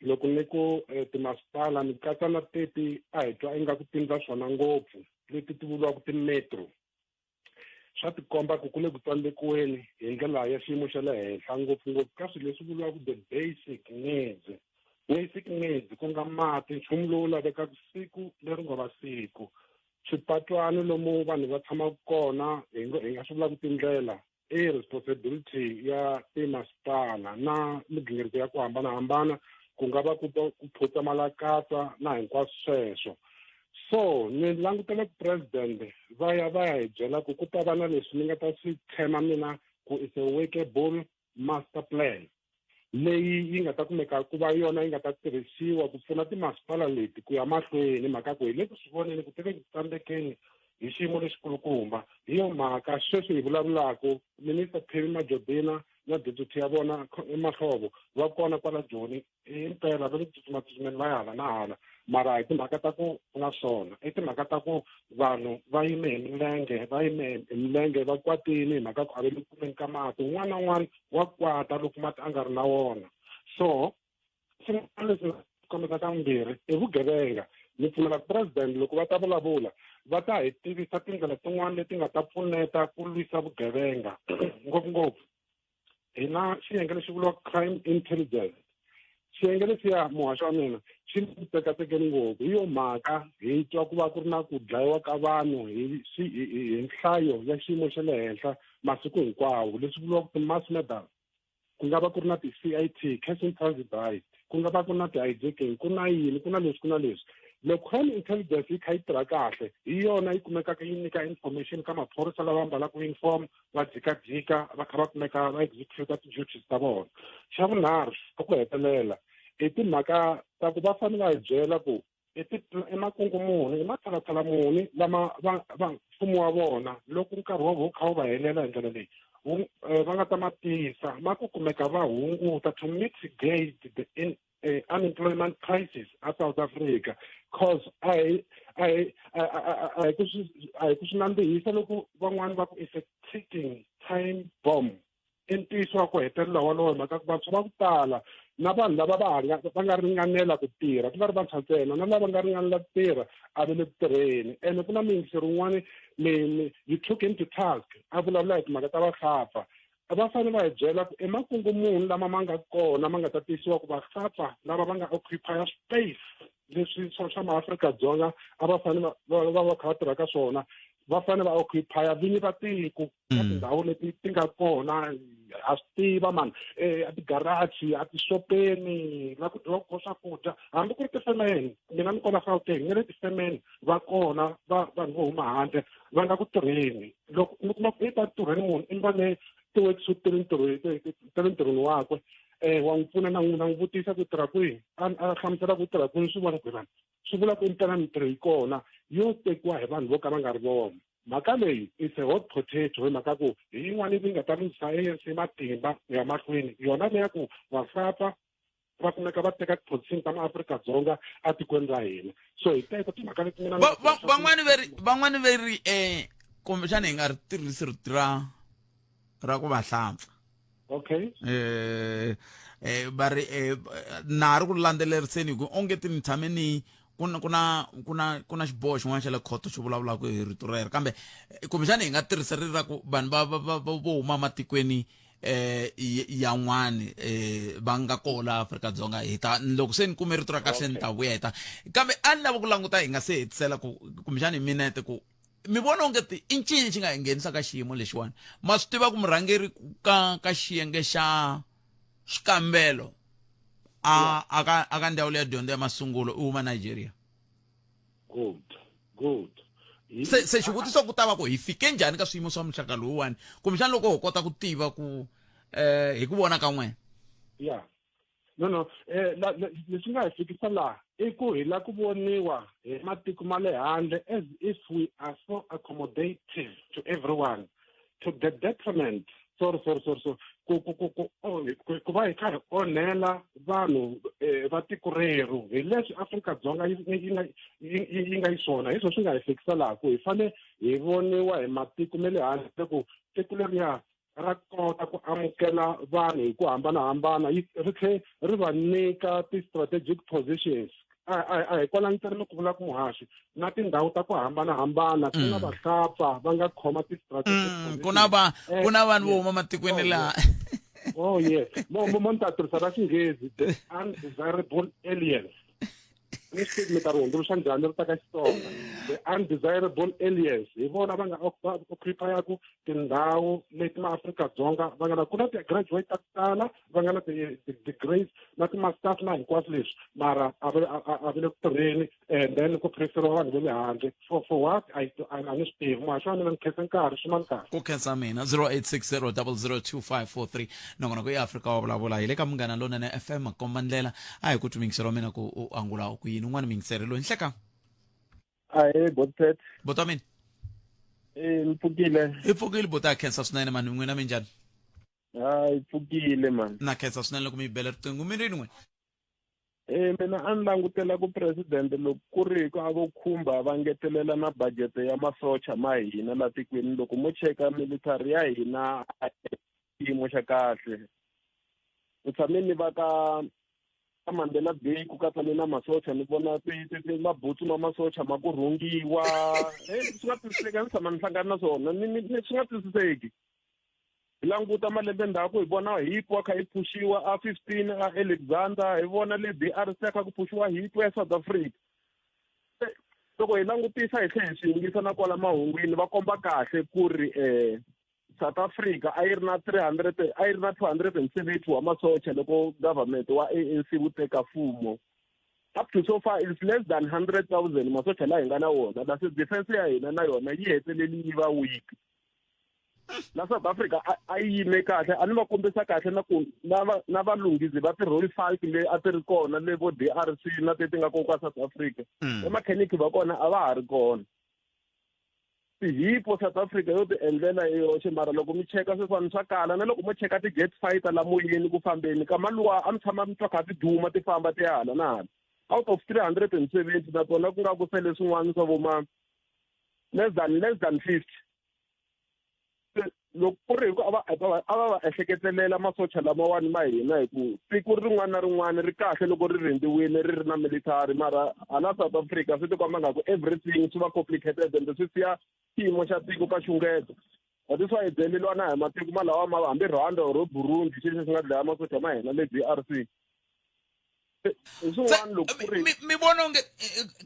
loko ni ku eh, timasipala ni katsa na teti a hi twa ingaku tindla swona ngopfu leti ti vuriwaka timetro swa tikomba ku ku le ku tsandzikiweni hi ndlela ya xiyimo xa le henhla ngopfungopfu ka swilo leswi vuriwaka the basic needs basic needs ku nga mati nchumu lowu lavekaka siku leri ngo va siku swipatwani lomu vanhu va tshamaka kona hi nga hi nga swi vulaka tindlela i responsibility ya timasipala na migingiriko ya ku hambanahambana ku nga va ku ku phutsa malakatsa na hinkwaswo sweswo so ni langutela ku president va ya va ya hi byela ku ku ta va na leswi ni nga ta swi tshema mina ku is a workable master plan leyi yi nga ta kumeka ku va yona yi nga ta tirhisiwa ku pfuna timasipala leti ku ya mahlweni mhaka ku hi le ku swi voneni ku teke ku tsandzekeni hi xiyimo lexikulukumba hi yo mhaka sweswi hi vulavulaka minister Pemmy Majodina na deputy ya vona Mahlobo va kona kwala Joni himpela va le ku tsutsumatsutsumeni va ya hala na hala mara hi timhaka ta ku na swona i timhaka ta ku vanhu va yime hi milenge va yime hi milenge va kwatile hi mhaka ku a va le kumeni ka mati un'wana na un'wana wa kwata loko mati a nga ri na wona so xin'wana leswi kombeta ka vumbirhi i vugevenga ni pfumela ku president loko va ta vulavula va ta hi tivisa tindlela tin'wana leti nga ta pfuneta ku lwisa vugevenga ngopfungopfu hi na xiyenge lexi vuriwaka crime intelligence xiyenge lexiya muhaxo wa mina xi le ku tsekatsekeni ngopfu hi yo mhaka hi twa ku va ku ri na ku dlayiwa ka vanhu hi hi nhlayo ya xiyimo xa le henhla masiku hinkwawo leswi vuriwaka ti-mass murders ku nga va ku ri na ti-C_I_T cash in transit buy ku nga va ku ri na ti-hijacking ku na yini ku na leswi ku na leswi loko crime intelligence yi kha yi tirha kahle hi yona yi kumekaka yi nyika information ka maphorisa lava ambalaka uniform va jikajika va kha va kumeka va execute ti-duties ta vona xa vunharhu xa ku hetelela i timhaka ta ku va fanele va hi byela ku i i makungu muni i matshalatshala muni lama va va mfumo wa vona loko nkarhi wa wu kha wu va helela hi ndlela leyi wu eh, va nga ta ma tisa ma ku kumeka va hunguta to mitigate the in, eh, unemployment crisis a South Africa cause a hi a hi a hi ku swi a hi ku swi nandzihisa loko van'wani va ku is a ticking time bomb i ntiyiso wa ku hetelela wolowo hi mhaka ku vantshwa va ku tala na vanhu lava va nga va nga ringanela ku tirha ku nga ri vantshwa ntsena na lava nga ringanela ku tirha a va le ku tirheni ene ku na miyingiseri wun'wani mi you took him to task a vulavula hi timhaka ta vahlapfa va fanele va hi byela ku i makungu muni lama ma nga kona ma nga ta tisiwa ku vahlapfa lava va nga occupy space leswi swa swa maAfrika-Dzonga a va fanele va va va kha va tirha ka swona Va fanele va occupy vinyi va tiko ka tindhawu leti ti nga kona, ha swi tiva mani, a tigaraji, a tixopeni la ku dyiwaka kona swakudya, hambi ku ri tifemeni. Mina ni kona Gauteng, ni le tifemeni va kona va vanhu vo huma handle va nga ku tirheni. Loko mi kuma ku i ta tirheni, munhu i mbale ti-worksuit ta le ntirhweni, ta le ntirhweni wakwe, wa n'wi pfuna na n'wi na n'wi vutisa ku tirha kwihi, a hlamusela ku tirha kwihi, swi vona ku vanhu swi vula ku impela mintirho yi kona yo tekiwa hi vanhu vo ka va nga ri vona. Mhaka leyi it's a hot potato, hi mhaka ku hi yin'wana leyi nga ta lunghisa ANC matimba ku ya mahlweni, yona leya ku vahlapfa va kumeka va teka tiposition ta maAfrika-Dzonga etikweni ra hina. So hi teto timhaka leti mina Van'wani ve ri, van'wani ve ri kumbexana hi nga ri tirhisi rito ra ku va hlampfa. Va ri na ha ri ku landzeleriseni hi ku onge ti ni tshame ni ku na ku na ku na ku na xiboho xin'wana xa le khoto xi vulavulaka hi rito rero, kambe kumbexana hi nga tirhisa ri ra ku vanhu va va va vo huma matikweni yan'wani va nga koho la Afrika-Dzonga. Hi ta loko se ni kume rito ra kahle ni ta vuya hi ta, kambe a ni lava ku languta hi nga se hetisela ku kumbexana hi minete ku mi vona onge ti i ncini xi nga hi nghenisa ka xiyimo lexiwani. Ma swi tiva ku murhangeri ka xiyenge xa xikambelo a aka ndzawulo ya dyondzo ya masungulo i huma Nigeria. Good, good. Se xivutiso ku ta va ku hi fike njhani ka swiyimo swa muxaka lowuwani, kumbexana loko ho kota ku tiva ku hi ku vona ka n'wena? Yeah. No, no. Leswi nga hi fikisa laha i ku hi la ku voniwa hi matiko ma le handle as if we are so accommodative to everyone to the detriment, sorry, sorry, sorry, sorry, ku ku ku ku oh, ku va hi kha hi onhela vanhu va tiko rerhu hi leswi Afrika-Dzonga yi nga xiswona. Hi swona swi nga hi fikisa laha ku hi fane hi voniwa hi matiko ma le handle ku tiko leriya ra kota ku amukela vanhu hi ku hambanahambana, ri tlhe ri va nyika ti-strategic positions. A hi kwala ntsena ni ku vula ku muhaxi na tindhawu ta ku hambanahambana ku na vahlapfa va nga khoma ti-strategic positions. Ku na vanhu vo huma matikweni laha. Oh yes, mo ni ta tirhisa ra Xinghezi, the undesirable aliens. Ni swi tivi mi ta ri hundzuluxa njhani ri ta ka Xitsonga. The undesirable aliens hi vona va nga occupy-aku tindhawu leti maAfrika-Dzonga va nga na ku na ti-graduate ta ku tala, va nga na ti-degrees na ti-masters na hinkwaswo leswi, mara a va le ku tirheni, and then ku preferiwa vanhu va le handle for what? A ni swi tivi. Muhaxi wa mina, ni khensa nkarhi ximani kahle. Ku khensa mina. 0860 002543, nongonoko ya Afrika wa vulavula hi le ka Munghana Lonene FM. Komba ndlela a hi ku twi mingisero wa mina ku u angula ku yini un'wana mingiseri loyi nhleka. Ahee, Botpet. Bota mina. Ni pfukile. Hi pfukile bota, khensa swinene mani, n'wina minjhani? Hayi, pfukile mani. Na khensa swinene loko mi yi bela riqingho, mi rini n'wina? Mina a ni langutela ku president loko ku ri ku a vo khumba va ngetelela na budget ya masocha ma hina la tikweni. Loko mo cheka military ya hina xiyimo xa kahle, u tshame ni va ka Mandela Bay ku katsa ni na masocha, ni vona mabutsu ma masocha ma ku rhungiwa. Swi nga twisiseki, a ni tshama ni hlangana na swona, ni swi nga twisiseki. Hi languta malembe ndzhaku hi vona hipo a kha yi phuxiwa a 15 a Alexander, hi vona le DRC a kha ku phuxiwa hipo ya South Africa. Loko hi langutisa hi tlhela hi swi yingisa na kwala mahungwini, va komba kahle ku ri South Africa a yi ri na 300, a yi ri na 270 wa masocha loko government wa ANC wu teka mfumo. Up to so far it's less than 100,000 masocha laha hi nga na wona. La se defense ya hina na yona yi heteleli yi va weak. La South Africa a yi yime kahle, a ni va kombisa kahle na ku na valunghisi va ti-Royal Falk le a ti ri kona le vo DRC na ti nga kona ka South Africa. Vamakheniki va kona a va ha ri kona. Tihipo South Africa yo ti endlela hi yoxe, mara loko mi cheka sweswiwani swa kala, na loko mo cheka ti-jet fighter la moyeni ku fambeni ka maluwa a mi tshama mi twa kha ti duma ti famba ti ya hala na hala, out of 370 na tona ku nga ku sele swin'wana swa vo ma less than 50. Loko ku ri hi ku a va ehleketelela masocha lamawani ma hina, hi ku tiko rin'wana na rin'wana ri kahle loko ri rindziwile ri ri na military, mara hala South Africa swi tikomba nga ku everything swi va complicated and swi siya xiyimo xa tiko ka xungeto. That is why hi byeleliwa na hi matiko ma lawa ma hambi Rwanda or Burundi, xexo xi nga dlaya masocha ma hina le DRC. Hi swin'wana loko ku ri Mi vona onge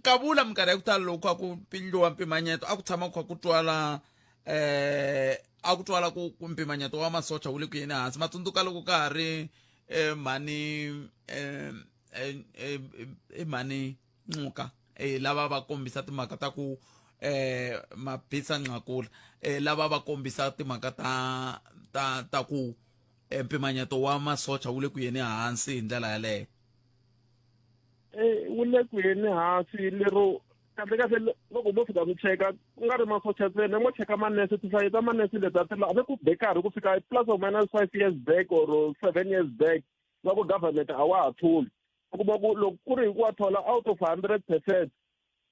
kavula minkarhi ya ku tala loko a ku pindliwa mpimanyeto a ku tshama ku kha ku twala a ku twala ku ku mpimanyeto wa masocha wu le ku yeni hansi. Ma tsundzuka loko ka ha ri mhani mhani Ncuka lava va kombisa timhaka ta ku Mabisa Nqakula lava va kombisa timhaka ta ta ta ku mpimanyeto wa masocha wu le ku yeni hansi hi ndlela yaleyo. Wu le ku yeni hansi lero kahle kahle loko mo fika mi cheka ku nga ri masocha ntsena, mo cheka manese, tinhlayo ta manese leti a ti la ku be karhi ku fika plus or minus 5 years back or 7 years back, va ku government a wa ha tholi. U kuma ku loko ku ri hi ku wa thola out of 100%,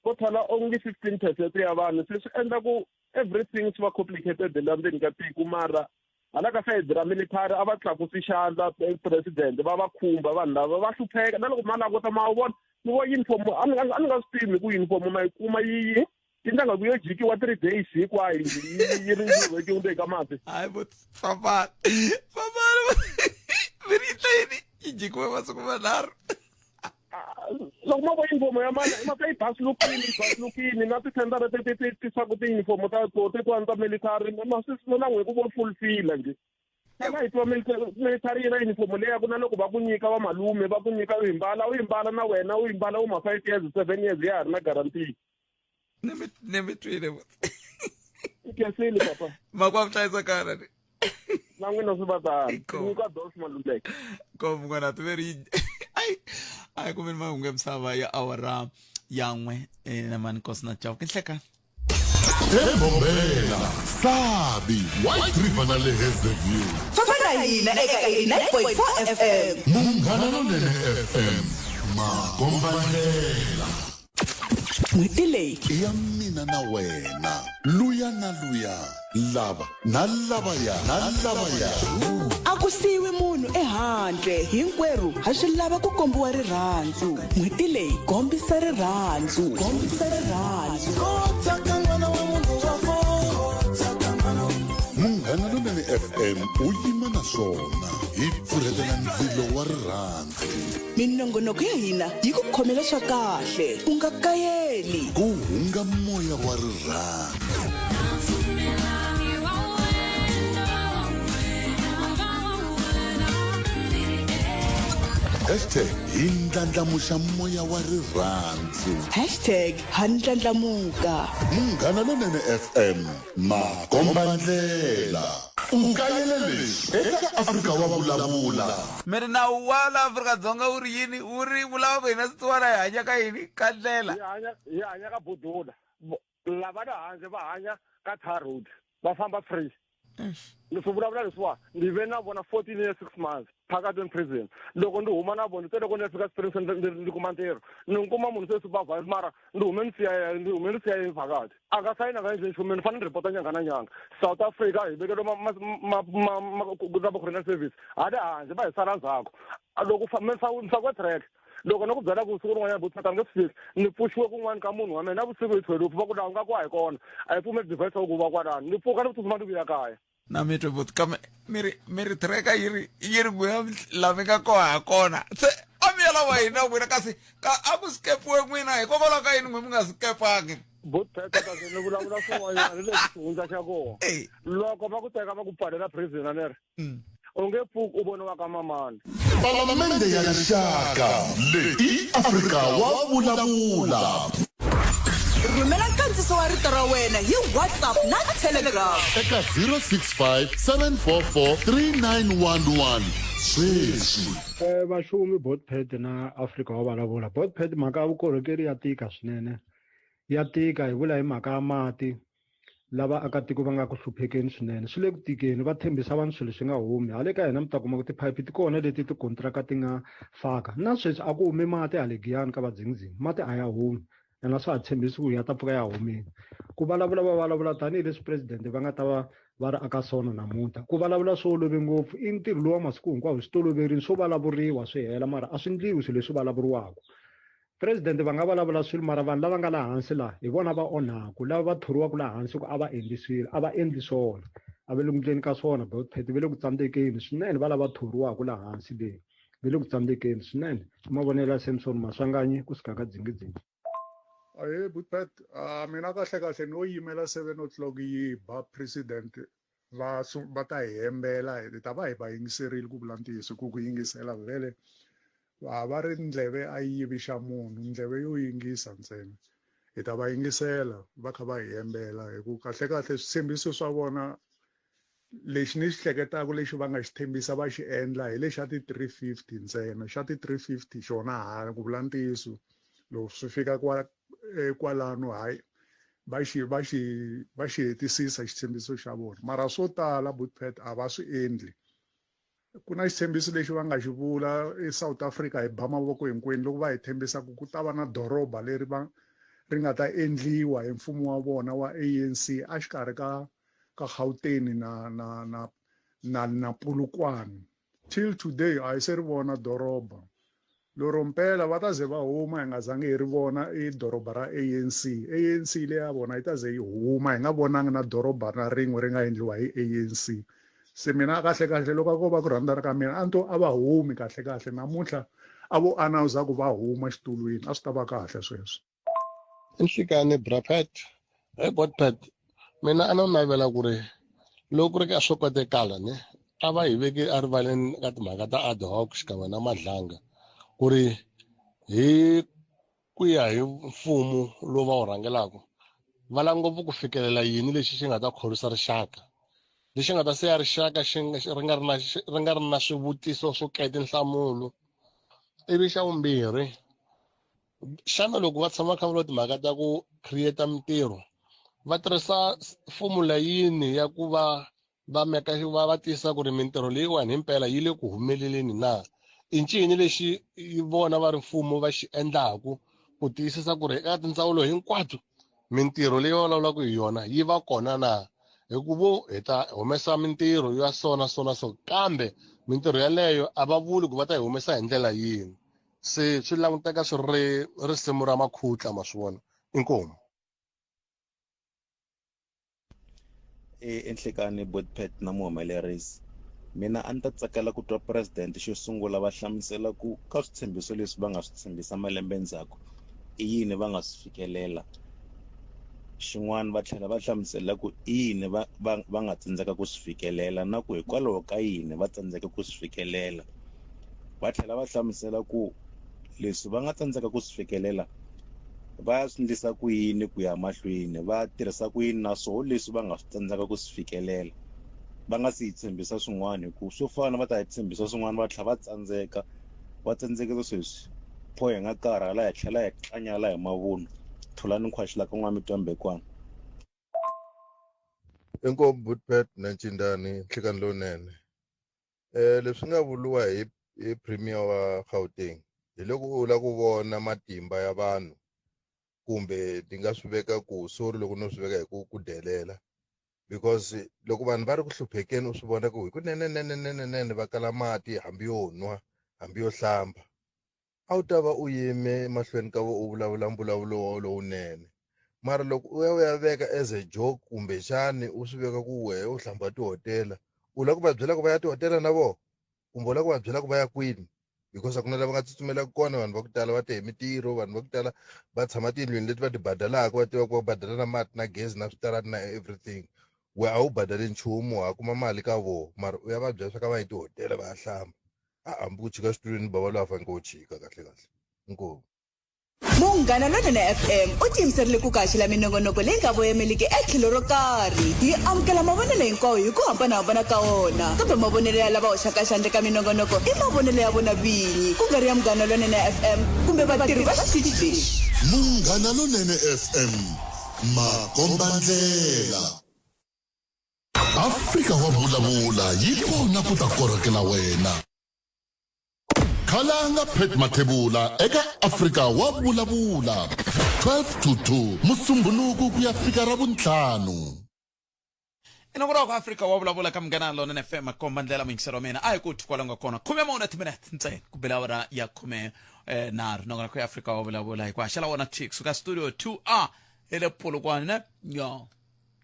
ko thola only 15% ya vanhu. Se swi endla ku everything swi va complicated la ndzeni ka tiko. Mara hala ka sayidi ra military a va tlakusi xandla president, va va khumba vanhu lava va hlupheka. Na loko ma languta ma vona ni vo uniform, a ni a ni nga swi tivi ku uniform ma yi kuma yi yi ndla ku yo jikiwa 3 days hinkwayo yi ri yi vekiwe ka mati. Hayi bo, fambani fambani, mi ri yindla yini yi jikiwe masiku manharhu? Loko ma vo uniform ya mani ma ta yi basilukini, yi basilukini na tithendara ti ti ti swa ku ti-uniform ta to tetiwani ta military ma swi na n'we ku vo fulfilla nje. Xana hi tiva military yi na uniform leyi ya ku na loko va ku nyika va malume va ku nyika u yi mbala, u yi mbala na wena u yi mbala u ma 5 years 7 years ya ha ri na guarantee. Ni mi twile. I khensile papa. Makwavo, hlayisakana ni. Na n'wina swi va tano. Nyika Dolph Maluleke. Kom n'wana ti veri ai ai kumbe mahungu ya misava ya awara ya 1 na mani Nkosi na Chauke. Nhlekani. Ebombela, Sabi, White River na le Hazyview. Famba na hina eka 89.4 FM. Munghana Lonene FM, makombandlela. N'hweti leyi i ya mina na wena, luya na luya, lava na lavaya na lavaya. A ku siyiwi munhu ehandle, hinkwerhu ha swi lava ku kombiwa rirhandzu. N'hweti leyi kombisa rirhandzu, kombisa rirhandzu. Munghana Lonene FM u yima na swona, hi pfurhetela ndzilo wa rirhandzu. Minongonoko ya hina yi ku khomela swa kahle, u nga kayeli. Ku hunga moya wa rirhandzu. Hashtag hi ndlandlamuxa moya wa rirhandzu. Hashtag ha ndlandlamuka. Munghana Lonene FM, makombandlela. U kayele leswi eka Afrika wa Vulavula. Mi ri nawu wa la Afrika-Dzonga wu ri yini? Wu ri vulava ku hina swisiwana hi hanya ka yini? Ka ndlela. Hi hanya hi hanya ka budula. Lava le handle va hanya ka tar road, va famba free. Ni swi vulavula leswiwa ni ve na vona 14 years 6 months phakathi in prison. Loko ni huma na vona, se loko ni ya fika Springs ni kuma ntirho, ni kuma munhu se supervisor, mara ni hume ni siya ni hume ni siya phakathi. A nga sayina nga endli nchumu, ni fanele ni report nyanga na nyanga. South Africa hi vekeliwe ma ma ma ma ma correctional service hale handle, va hi sala ndzhaku. Loko mi fakiwe track. Loko ni ku byela ku siku rin'wanyana butata ni nge swi fiki, ni pfuxiwe kun'wana ka munhu wa mina na vusiku hi 12, va ku laha u nga ku a hi kona, a hi pfumeli device ya ku va kwalano. Ni pfuka ni tsutsuma ni vuya kaya. Na mi twe buti, kambe mi ri mi ri tracker yi ri yi ri n'wina la mi nga koha ha kona, se a mi ya lava hina n'wina, kasi ka a ku skepiwe n'wina, hikokwalaho ka yini n'we mi nga skepangi? Buti Phetha, kasi ni vulavula swin'wanyana ni lexi xihundla xa kona. Loko va ku teka va ku pfalela prison a ni ri u nge pfuki u voniwa ka mamani. Palamende ya Rixaka, leyi i Afrika wa Vulavula. Rhumela nkandziso wa rito ra wena hi WhatsApp na Telegram eka 065 744 3911 sweswi. Vaxumi Botpad na Afrika wa Vulavula. Botpad, mhaka ya vukorhokeri ya tika swinene, ya tika hi vula hi mhaka ya mati. Lava akatiko va nga ku hluphekeni swinene, swi le ku tikeni, va tshembisa vanhu swilo swi nga humi. Hale ka hina mi ta kuma ku tiphayiphi ti kona leti tikontiraka ti nga faka, na sweswi a ku humi mati hale Giyani ka vadzingidzingi, mati a ya humi ene a swa ha tshembisi ku ya ta pfuka ya humile. Ku vulavula va vulavula tanihileswi president va nga ta va va ri aka swona namuntlha, ku vulavula swi olove ngopfu, i ntirho lowu wa masiku hinkwawo, hi swi toloverile swo vulavuriwa swi hela, mara a swi ndliwi swilo leswi vulavuriwaka. President va nga vulavula swilo, mara vanhu lava nga laha hansi laha hi vona va onhaku, lava va thoriwaka laha hansi ku a va endli swilo, a va endli swona, a va le ku endleni ka swona. Botpet va le ku tsandzekeni swinene, va lava thoriwaka laha hansi le. Va le ku tsandzekeni swinene. I mavonelo ya Samson Maswanganyi kusuka ka Dzingidzingi. Ahee Butpet, ah, mina kahle kahle no yimela 7 o'clock yi ba president va va ta hi hembela hi ta va hi va yingiserile ku vula ntiyiso ku ku yingisela vhele va va ri ndleve a yi yivi xa munhu ndleve yo yingisa ntsena hi ta va yingisela va kha va hi hembela hi ku kahle kahle switshembiso swa vona lexi ni xi hleketaka lexi va nga xi tshembisa va xi endla hi lexa ti-350 ntsena xa ti-350 xona ha ku vula ntiyiso loko swi fika kwa eh, kwalano hayi va xi va xi va xi hetisisa xitshembiso xa vona mara swo tala butpet a va swi endli ku na xitshembiso lexi va nga xi vula eSouth Africa hi ba mavoko hinkwenu loko va hi tshembisa ku ku ta va na doroba leri va ri nga ta endliwa hi mfumo wa vona wa ANC exikarhi ka ka Gauteng na na na na na Polokwane till today a hi se ri vona doroba lero mpela va ta ze va huma hi nga zangi hi ri vona i doroba ra ANC ANC leya vona yi ta ze yi huma hi nga vonangi na doroba na rin'we ri nga endliwa hi ANC se mina kahle kahle loko a ko va ku rhandza ka mina a ni to a va humi kahle kahle namuntlha a vo announce ku va huma xitulwini a swi ta va kahle sweswo I nhlikani bra Pat he bot Pat mina a no navela ku ri loko ku ri ka swo kotekala ne a va hi veki erivaleni ka timhaka ta ad hoc xikan'we na madlanga ku ri hi ku ya hi mfumo lowu va wu rhangelaka va lava ngopfu ku fikelela yini lexi xi nga ta khorwisa rixaka lexi nga ta siya rixaka xi ri nga ri na ri nga ri na swivutiso swo kaya tinhlamulo ivi xa vumbirhi xana loko va tshama kha vula timhaka ta ku create mintirho va tirhisa formula yini ya ku va va meka va va tiyisisa ku ri mintirho leyiwani himpela yi le ku humeleleni na i ncini lexi vona va ri mfumo va xi endlaku ku tiyisisa ku ri eka tindzawulo hinkwato mintirho leyi va vulavulaka hi yona yi va kona na hi ku vo hi ta humesa mintirho ya so na so na so kambe mintirho yaleyo a va vuli ku va ta yi humesa hi ndlela yini se swi languteka swi ri risimu ra makhutla ma swi vona inkomu Enhlekani Botpet na muhumelerisi mina a ni ta tsakela ku twa president xo sungula va hlamusela ku ka switshembiso leswi va nga swi tshembisa malembe ndzhaku i yini va nga swi fikelela xin'wana va tlhela va hlamusela ku i yini va va va nga tsandzeka ku swi fikelela na ku hikwalaho ka yini va tsandzeka ku swi fikelela Va tlhela va hlamusela ku leswi va nga tsandzeka ku swi fikelela va ya swi endlisa ku yini ku ya mahlweni va tirhisa ku yini na swoho leswi va nga swi tsandzeka ku swi fikelela va nga si hi tshembisa swin'wana hi ku swo fana va ta hi tshembisa swin'wana va tlhela va tsandzeka va tsandzekisa sweswi pho hi nga karhala hi tlhela hi tlanyala hi mavunwa Thulani Nkhwaxila ka N'wamitwa Mbekwana. Inkomu Butpet na Ncindani nhlikani lowunene. Leswi nga vuriwa hi hi premier wa Gauteng hi loko u lava ku vona matimba ya vanhu kumbe ni nga swi veka ku sorry loko no swi veka hi ku ku delela because loko vanhu va ri ku hluphekeni u swi vona ku hi kunenenenenenene va kala mati hambi yo nwa hambi yo hlamba a wu ta va u yime mahlweni ka vo u vulavula mbulavulo lowunene mara loko u ya u ya veka as a joke kumbexani u swi veka ku wehe u hlamba tihotela u lava ku va byela ku va ya tihotela na vona kumbe u lava ku va byela ku va ya kwini because a ku na lava nga tsutsumelaka kona vanhu va ku tala va te hi mitirho vanhu va ku tala va tshama tindlwini leti va ti badalaka va tiva ku va badala na mati na gezi na switarati na everything we a wu badali nchumu wa kuma mali ka vona mara u ya va byela swa ka va yi tihotela va ya hlamba a hambi ku chika xitulwini bava loyi a fanekele u chika kahle kahle inkomu Munghana Lonene FM u tiyimiserile ku kaxela minongonoko leyi nga voyameliki etlhelo ro karhi. Hi amukela mavonelo hinkwawo hi ku hambanahambana ka wona, kambe mavonelo ya lava hoxaka xandla eka minongonoko i mavonelo ya vona vinyi, ku nga ri ya Munghana Lonene FM kumbe vatirhi va xitichi lexi. Munghana Lonene FM, makombandlela. Afrika wa vulavula yi kona ku ta korhokela wena. Khalanga Pat Mathebula eka Afrika wa vulavula 12 to 2 Musumbhunuku ku ya fika Ravuntlhanu. I nongonoko Afrika wa vulavula ka Munghana Lonene FM komba ndlela muyingiseri wa mina a hi ku thwi kwala nga kona khume mune timinete ntsena ku bela awara ya khume eh, nharhu nongonoko ya Afrika wa vulavula hi ku haxela wona thwi kusuka studio 2A hi le Polokwane ne ya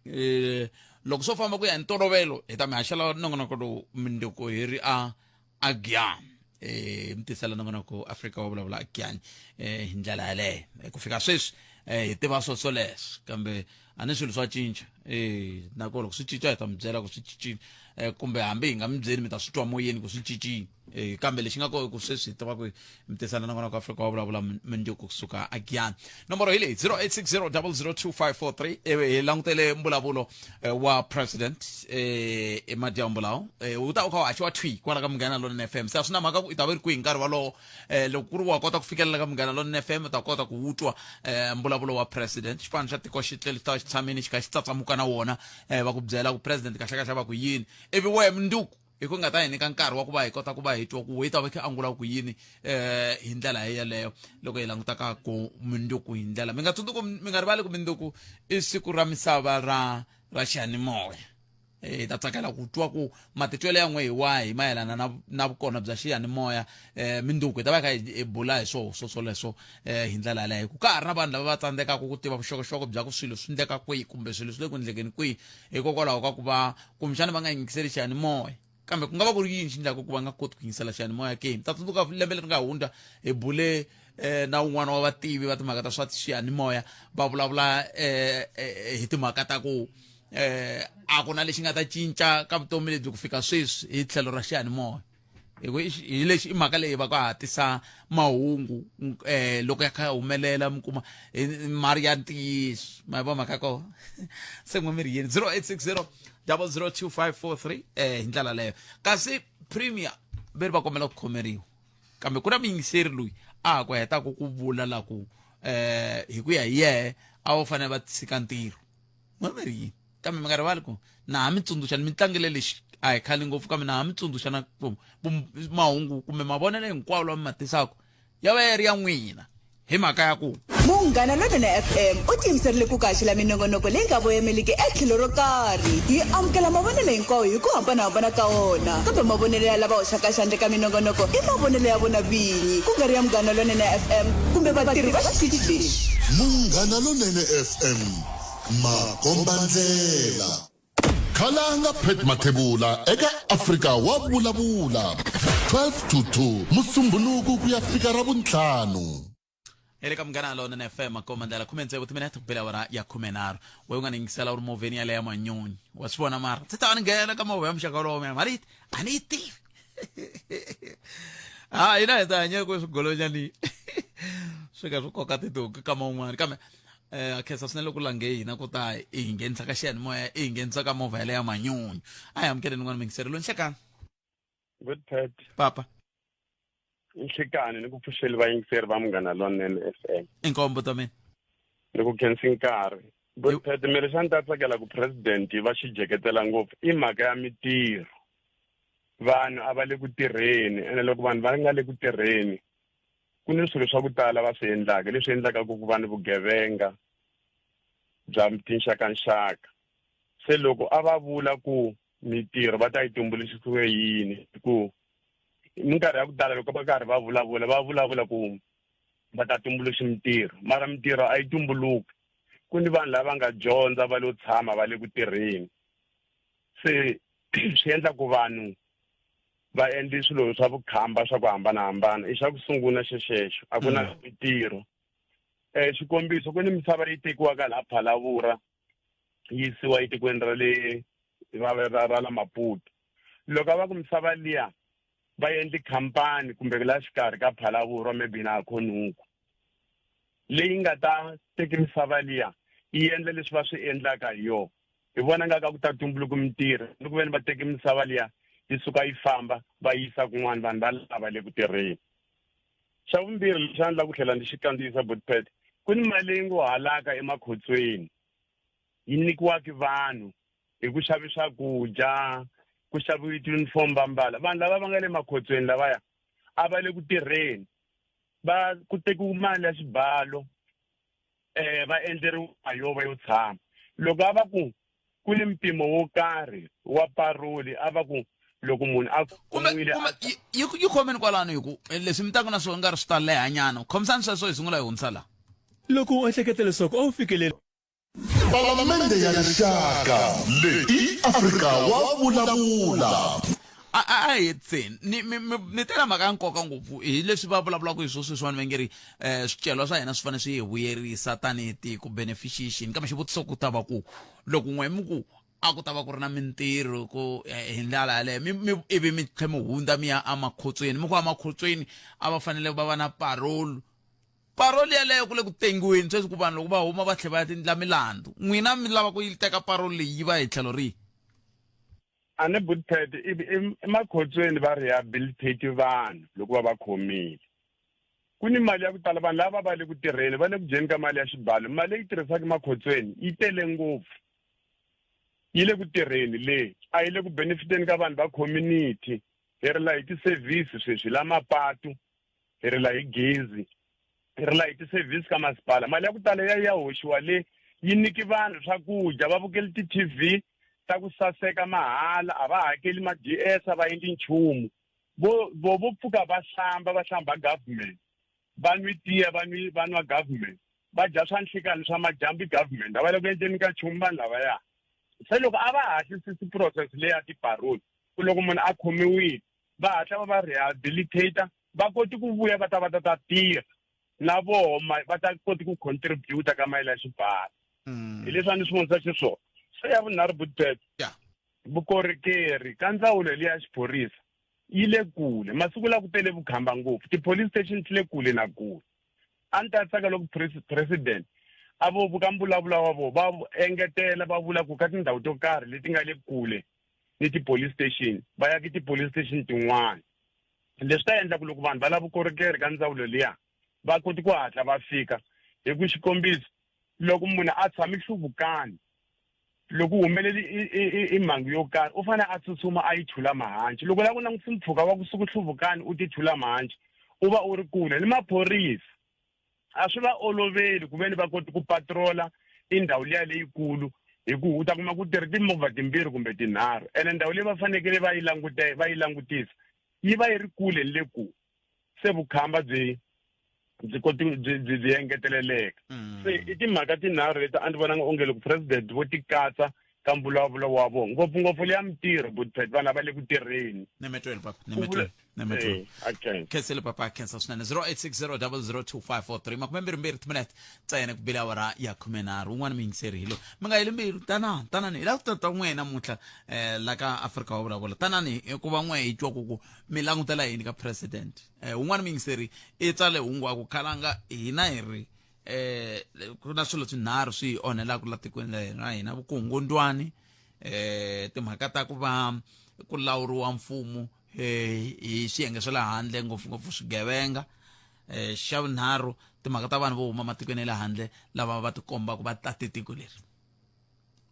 eh loko swo famba ku ya hi ntolovelo hi ta mi haxela nongonoko lowu mindzuku hi ri a a Giyani. eh mi tisela nongonoko Afrika wa vulavula Giyani eh hi ndlela yaleyo eh, ku fika sweswi eh hi tiva swo swoleswo kambe a ni swilo swa cinca eh na ko loko swi cinca hi ta mi byela ku swi cincile eh kumbe hambi hi nga mi byeli mi ta swi twa moyeni ku swi cincile eh kambe lexi nga ko ku sweswi hi tiva ku mi tisela nongonoko Afrika wa vulavula mindzuku kusuka agiyani nomboro hi leyi 0860002543 eh, hi langutele mbulavulo eh, wa president eh, emadyambu lawo eh, wu ta u kha u haxiwa thwi kwala ka munghana lonene fm se a swi na mhaka ku i ta va ri kwihi nkarhi walowo eh, loko ku ri wa kota ku fikelela ka munghana lonene fm u ta kota ku wu twa eh, mbulavulo wa president xipano xa tiko xi tlele xi ta va xi tshamile xi kha xi tsatsamuka na wona eh, va ku byela ku president kahlekahle va ku yini ivi wehe munduku hi ku nga ta hi nyika nkarhi wa ku va hi kota ku va hi twa ku yi ta va kha angula ku yini eh hi ndlela yeleyo loko hi languta ka ku munduku hi ndlela mi nga tsundzuku mi nga rivali ku munduku i siku ra misava ra ra xiyanimoya eh, hi ta tsakela ku twa ku matitwelo ya n'we hi wahi mayelana na na vukona bya xiyanimoya eh minduku hi ta va hi kha hi bula hi swoho swo swoleswo eh hi ndlela yaleyo ku ka ha ri na vanhu lava va tsandzekaka ku tiva vuxokoxoko bya ku swilo swi ndleka kwihi kumbe swilo swi le ku ndlekeni kwihi hikokwalaho ka ku va kumbexana va nga yingiseli xiyanimoya kambe ku nga va ku ri yini xi endlaka ku va nga koti ku yingisela xiyanimoya ke mi ta tsundzuka lembe leri nga hundza hi bule eh, na un'wana wa vativi va timhaka ta swa xiyanimoya va vulavula eh, eh, hi timhaka ta ku eh, a ku na lexi nga ta cinca ka vutomi lebyi ku fika sweswi hi tlhelo ra xiyanimoya hi ku hi lexi i mhaka leyi va ku hatisa mahungu eh loko ya kha ya humelela mi kuma ma ri ya ntiyiso ma yi va mhaka kona se n'we mi ri yini 0860 002543 eh hi ndlela leyo kasi premier ve ri va kombela ku khomeriwa kambe ku na muyingiseri loyi a ha ku hetaka ku vula la ku eh hi ku ya hi yehe a vo fanele va tshika ntirho n'we mi ri yini kambe mi nga rivali ku na ha mi tsundzuxa ni mi tlangele lexi a hi khale ngopfu kambe na ha mi tsundzuxa na ku mahungu kumbe mavonelo hinkwawo lawa mi ma tisaka ya va ya ri ya n'wina hi mhaka ya ku Munghana Lonene FM u tiyimiserile ku kaxela minongonoko leyi nga voyemeliki etlhelo ro karhi. Hi amukela mavonelo hinkwawo hi ku hambanahambana ka wona, kambe mavonelo ya lava hoxaka xandla eka minongonoko i mavonelo ya vona vinyi, ku nga ri ya Munghana Lonene FM kumbe vatirhi va xitichi lexi. Munghana Lonene FM Makombandlela. Khalanga Pat Mathebula eka Afrika wa vulavula 12 to 2 Musumbhunuku ku ya fika Ravuntlhanu. Hi le ka Munghana Lonene FM makombandlela 16 timinete ku bela awara ya 13 we u nga ni yingisela u ri movheni yaleyo ya manyunyu wa swi vona mara ndzi ta va ni nghena ka movha ya muxaka wolowo mina mali a ni yi tivi ha hina hi ta hanya ku swigolonyani swi ka swi koka tiduku kama un'wana kambe eh a khensa swinene loko lange hina ku ta i hi nghenisa ka xiyanimoya i hi nghenisa ka movha yaleyo ya manyunyu a hi amukeleni n'wana mingiseri loyi nhlekani Good Pat. Papa. Nhlekani ni ku pfuxeli vayingiseri va Munghana Lonene FM. Inkombo ta mina. Ni ku khensi nkarhi. Good Pat, mina lexi a ni ta tsakela ku president va xi jeketela ngopfu i mhaka ya mitirho. Vanhu a va le ku tirheni ene loko vanhu va nga le ku tirheni ku ni swilo swa ku tala va swi endlaka leswi endlaka ku ku va ni vugevenga bya tinxakanxaka. Se loko a va vula ku mitirho va ta yi tumbuluxisiwe yini hi ku minkarhi ya ku tala loko va karhi va vulavula va vulavula ku va ta tumbuluxa mitirho mara mitirho a yi tumbuluki ku ni vanhu lava nga dyondza va lo tshama va le ku tirheni se swi endla ku vanhu va endli swilo swa vukhamba swa ku hambanahambana i xa ku sungula xexexo a ku na mm. mitirho um xikombiso ku ni misava leyi tekiwaka laha phalavura yi yisiwa etikweni ra le ra ra ra la Maputo loko a va ku misava liya va endli khampani kumbe la xikarhi ka Phalaborwa maybe na Khonuku leyi nga ta teki misava liya yi endla leswi va swi endlaka hi yona hi vona nga ka ku ta tumbuluka mintirho ni ku veni va teki misava liya yi suka yi famba va yisa kun'wana vanhu va lava le ku tirheni xa vumbirhi lexi a ni lava ku tlhela ndzi xi kandziyisa botpet ku ni mali leyi ngo halaka emakhotsweni yi nyikiwaka vanhu hi ku xavi swakudya ku xaviwa tiyunifomu va mbala vanhu lava va nga le makhotsweni lavaya a va le ku tirheni va ku tekiwa mali ya xibalo eh va endleriwa yo va yo tshama loko a va ku ku ni mpimo wo karhi wa paroli a va ku loko munhu a khomiwile yi yi khomeni kwalano hi ku eh, leswi mi taku na swona nga ri swi ta lehanyana khomisani sweswo hi sungula hi hundzisa laha Loko u ehleketa leswaku a wu fikeleli Palamende ya Rixaka leyi i Afrika wa vulavula. A a a hi hetiseni ni mi mi mi tela mhaka ya nkoka ngopfu hi leswi va vulavulaka hi swo sweswiwani va nge ri um swicelwa swa hina swi fanele swi hi vuyerisa tanihi tiko beneficiation kambe xivutiso ku ta va ku loko n'we mi ku a ku ta va ku ri na mintirho ku eh, hi ndlela yaleyo mi mi ivi mi tlhe mi hundza mi ya emakhotsweni mi ku emakhotsweni a va fanele va va na parole parole yaleyo ku le ku tengiweni sweswi ku vanhu loko va huma va tlhe va ya tindla milandzu n'wina mi lava ku yi teka parole leyi yi va hi tlhelo rihi A ni Bootpad emakhotsweni va rehabilitate vanhu loko va va khomile. Ku ni mali ya ku tala vanhu lava va le ku tirheni va le ku dyeni ka mali ya xibalo mali leyi tirhisaka emakhotsweni yi tele ngopfu yi le ku tirheni le a yi le ku benefiteni ka vanhu va community hi rila hi ti-service sweswi la mapatu hi rila hi gezi hi rila hi ti-service ka masipala mali ya ku tala ya ya hoxiwa le yi nyiki vanhu swakudya va vukeli ti-tv ta ku saseka mahala a va hakeli ma-d s a va endli nchumu vo vo vo pfuka va hlamba va hlamba government va nwi tiya va nwi va nwa government va dya swa nhlikani swa madyambu i government a va le ku endleni ka nchumu vanhu lavaya se loko a va hatlisisi process leyi ya tiparoli ku loko munhu a khomiwile va hatla va va rehabilitator va koti ku vuya va ta va ta ta tirha na voho va ta koti ku contributa ka mayela ya xibalo mm. hi leswi a ni swi vonisa xiswona se ya vunharhu butbet vukorhokeri ka ndzawulo liya xiphorisa yi le kule masiku la ku tele vukhamba ngopfu ti-police station ti le kule na kule a ni ta tsaka loko president a vo ka mbulavulo wa vona va engetela va vula ku ka tindhawu to karhi leti nga le kule ni ti-police station va yaki ti-police station tin'wana leswi ta endla ku loko vanhu va lava vukorhokeri ka ndzawulo liya va koti ku hatla va fika hi ku xikombiso loko munhu a tshame hluvukani loko humeleli i mhangu yo karhi u fanele a tsutsuma a yi thula mahanci loko la ku langutisa mpfhuka wa kusuka hluvukani u ti thula mahanci u va u ri kule ni maphorisa a swi va oloveli ku ve ni va koti ku patrola i ndhawu liya leyikulu hi ku u ta kuma ku tirhi timovha timbirhi kumbe tinharhu ene ndhawu leyi va fanekele va yi langute va yi langutisa yi va yi ri kule ni le kule se vukhamba byi byi koti byi byi byi engeteleleka mm. se i timhaka tinharhu leti a ndzi vonanga onge loko president vo ti katsa ka mbulavulo wa vona ngopfungopfu leya mintirho butpet vana va le ku tirheni nemetweni papa nemetweni nemetweni eh, khensile papa khensa swinene 0860002543 makume mbirhi mbirhi timinete ntsena ku bile awara ya khumenharhu wun'wana muyingiseri hi lo mi nga heli mbilu tanani tanani hi lava ku tata n'we namuntlha um la ka afrika wa vulavula tanani hikuva n'we hi twa ku ku mi langutela yini ka president um wun'wana muyingiseri i tsale hungu a ku khalanga hina hi ri eh ku na swilo swinharhu swi hi onhelaka la tikweni la hina hina vukungundwani eh timhaka ta ku va ku lawuriwa mfumo eh hi swiyenge swa le handle ngopfungopfu swigevenga eh xa vunharhu timhaka ta vanhu vo huma matikweni ya le handle lava va tikombaka va tate tiko leri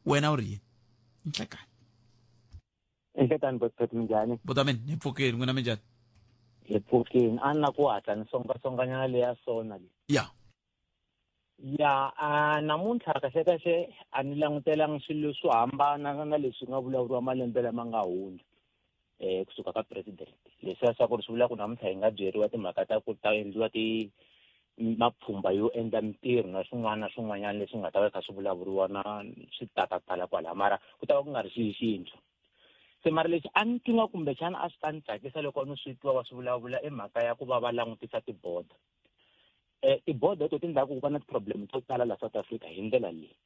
wena u ri yini nhlekani Nhlekani Botpet minjhani? Buta mina ni pfukile n'wina minjhani? Hi pfukile a ni na ku hatla ni songasonganyana leya sona leyi. Ya. Ya a namuntlha kahle kahle a ni langutelanga swilo swo hambana na leswi nga vulavuriwa malembe lama nga hundza eh kusuka ka president leswiya swa ku ri swi vula ku namuntlha hi nga byeriwa timhaka ta ku ta endliwa ti mapfhumba yo endla mintirho na swin'wana na swin'wanyana leswi nga ta va kha swi vulavuriwa na swi tatatala kwala mara ku ta va ku nga ri xilo xintshwa se mara lexi a ni twi nga kumbexana a swi ta ni tsakisa loko ni swi twa va swi vulavula i mhaka ya ku va va langutisa tiboda um tiboda to ti ndlaku ku va na ti-problem to tala la South Africa hi ndlela leyi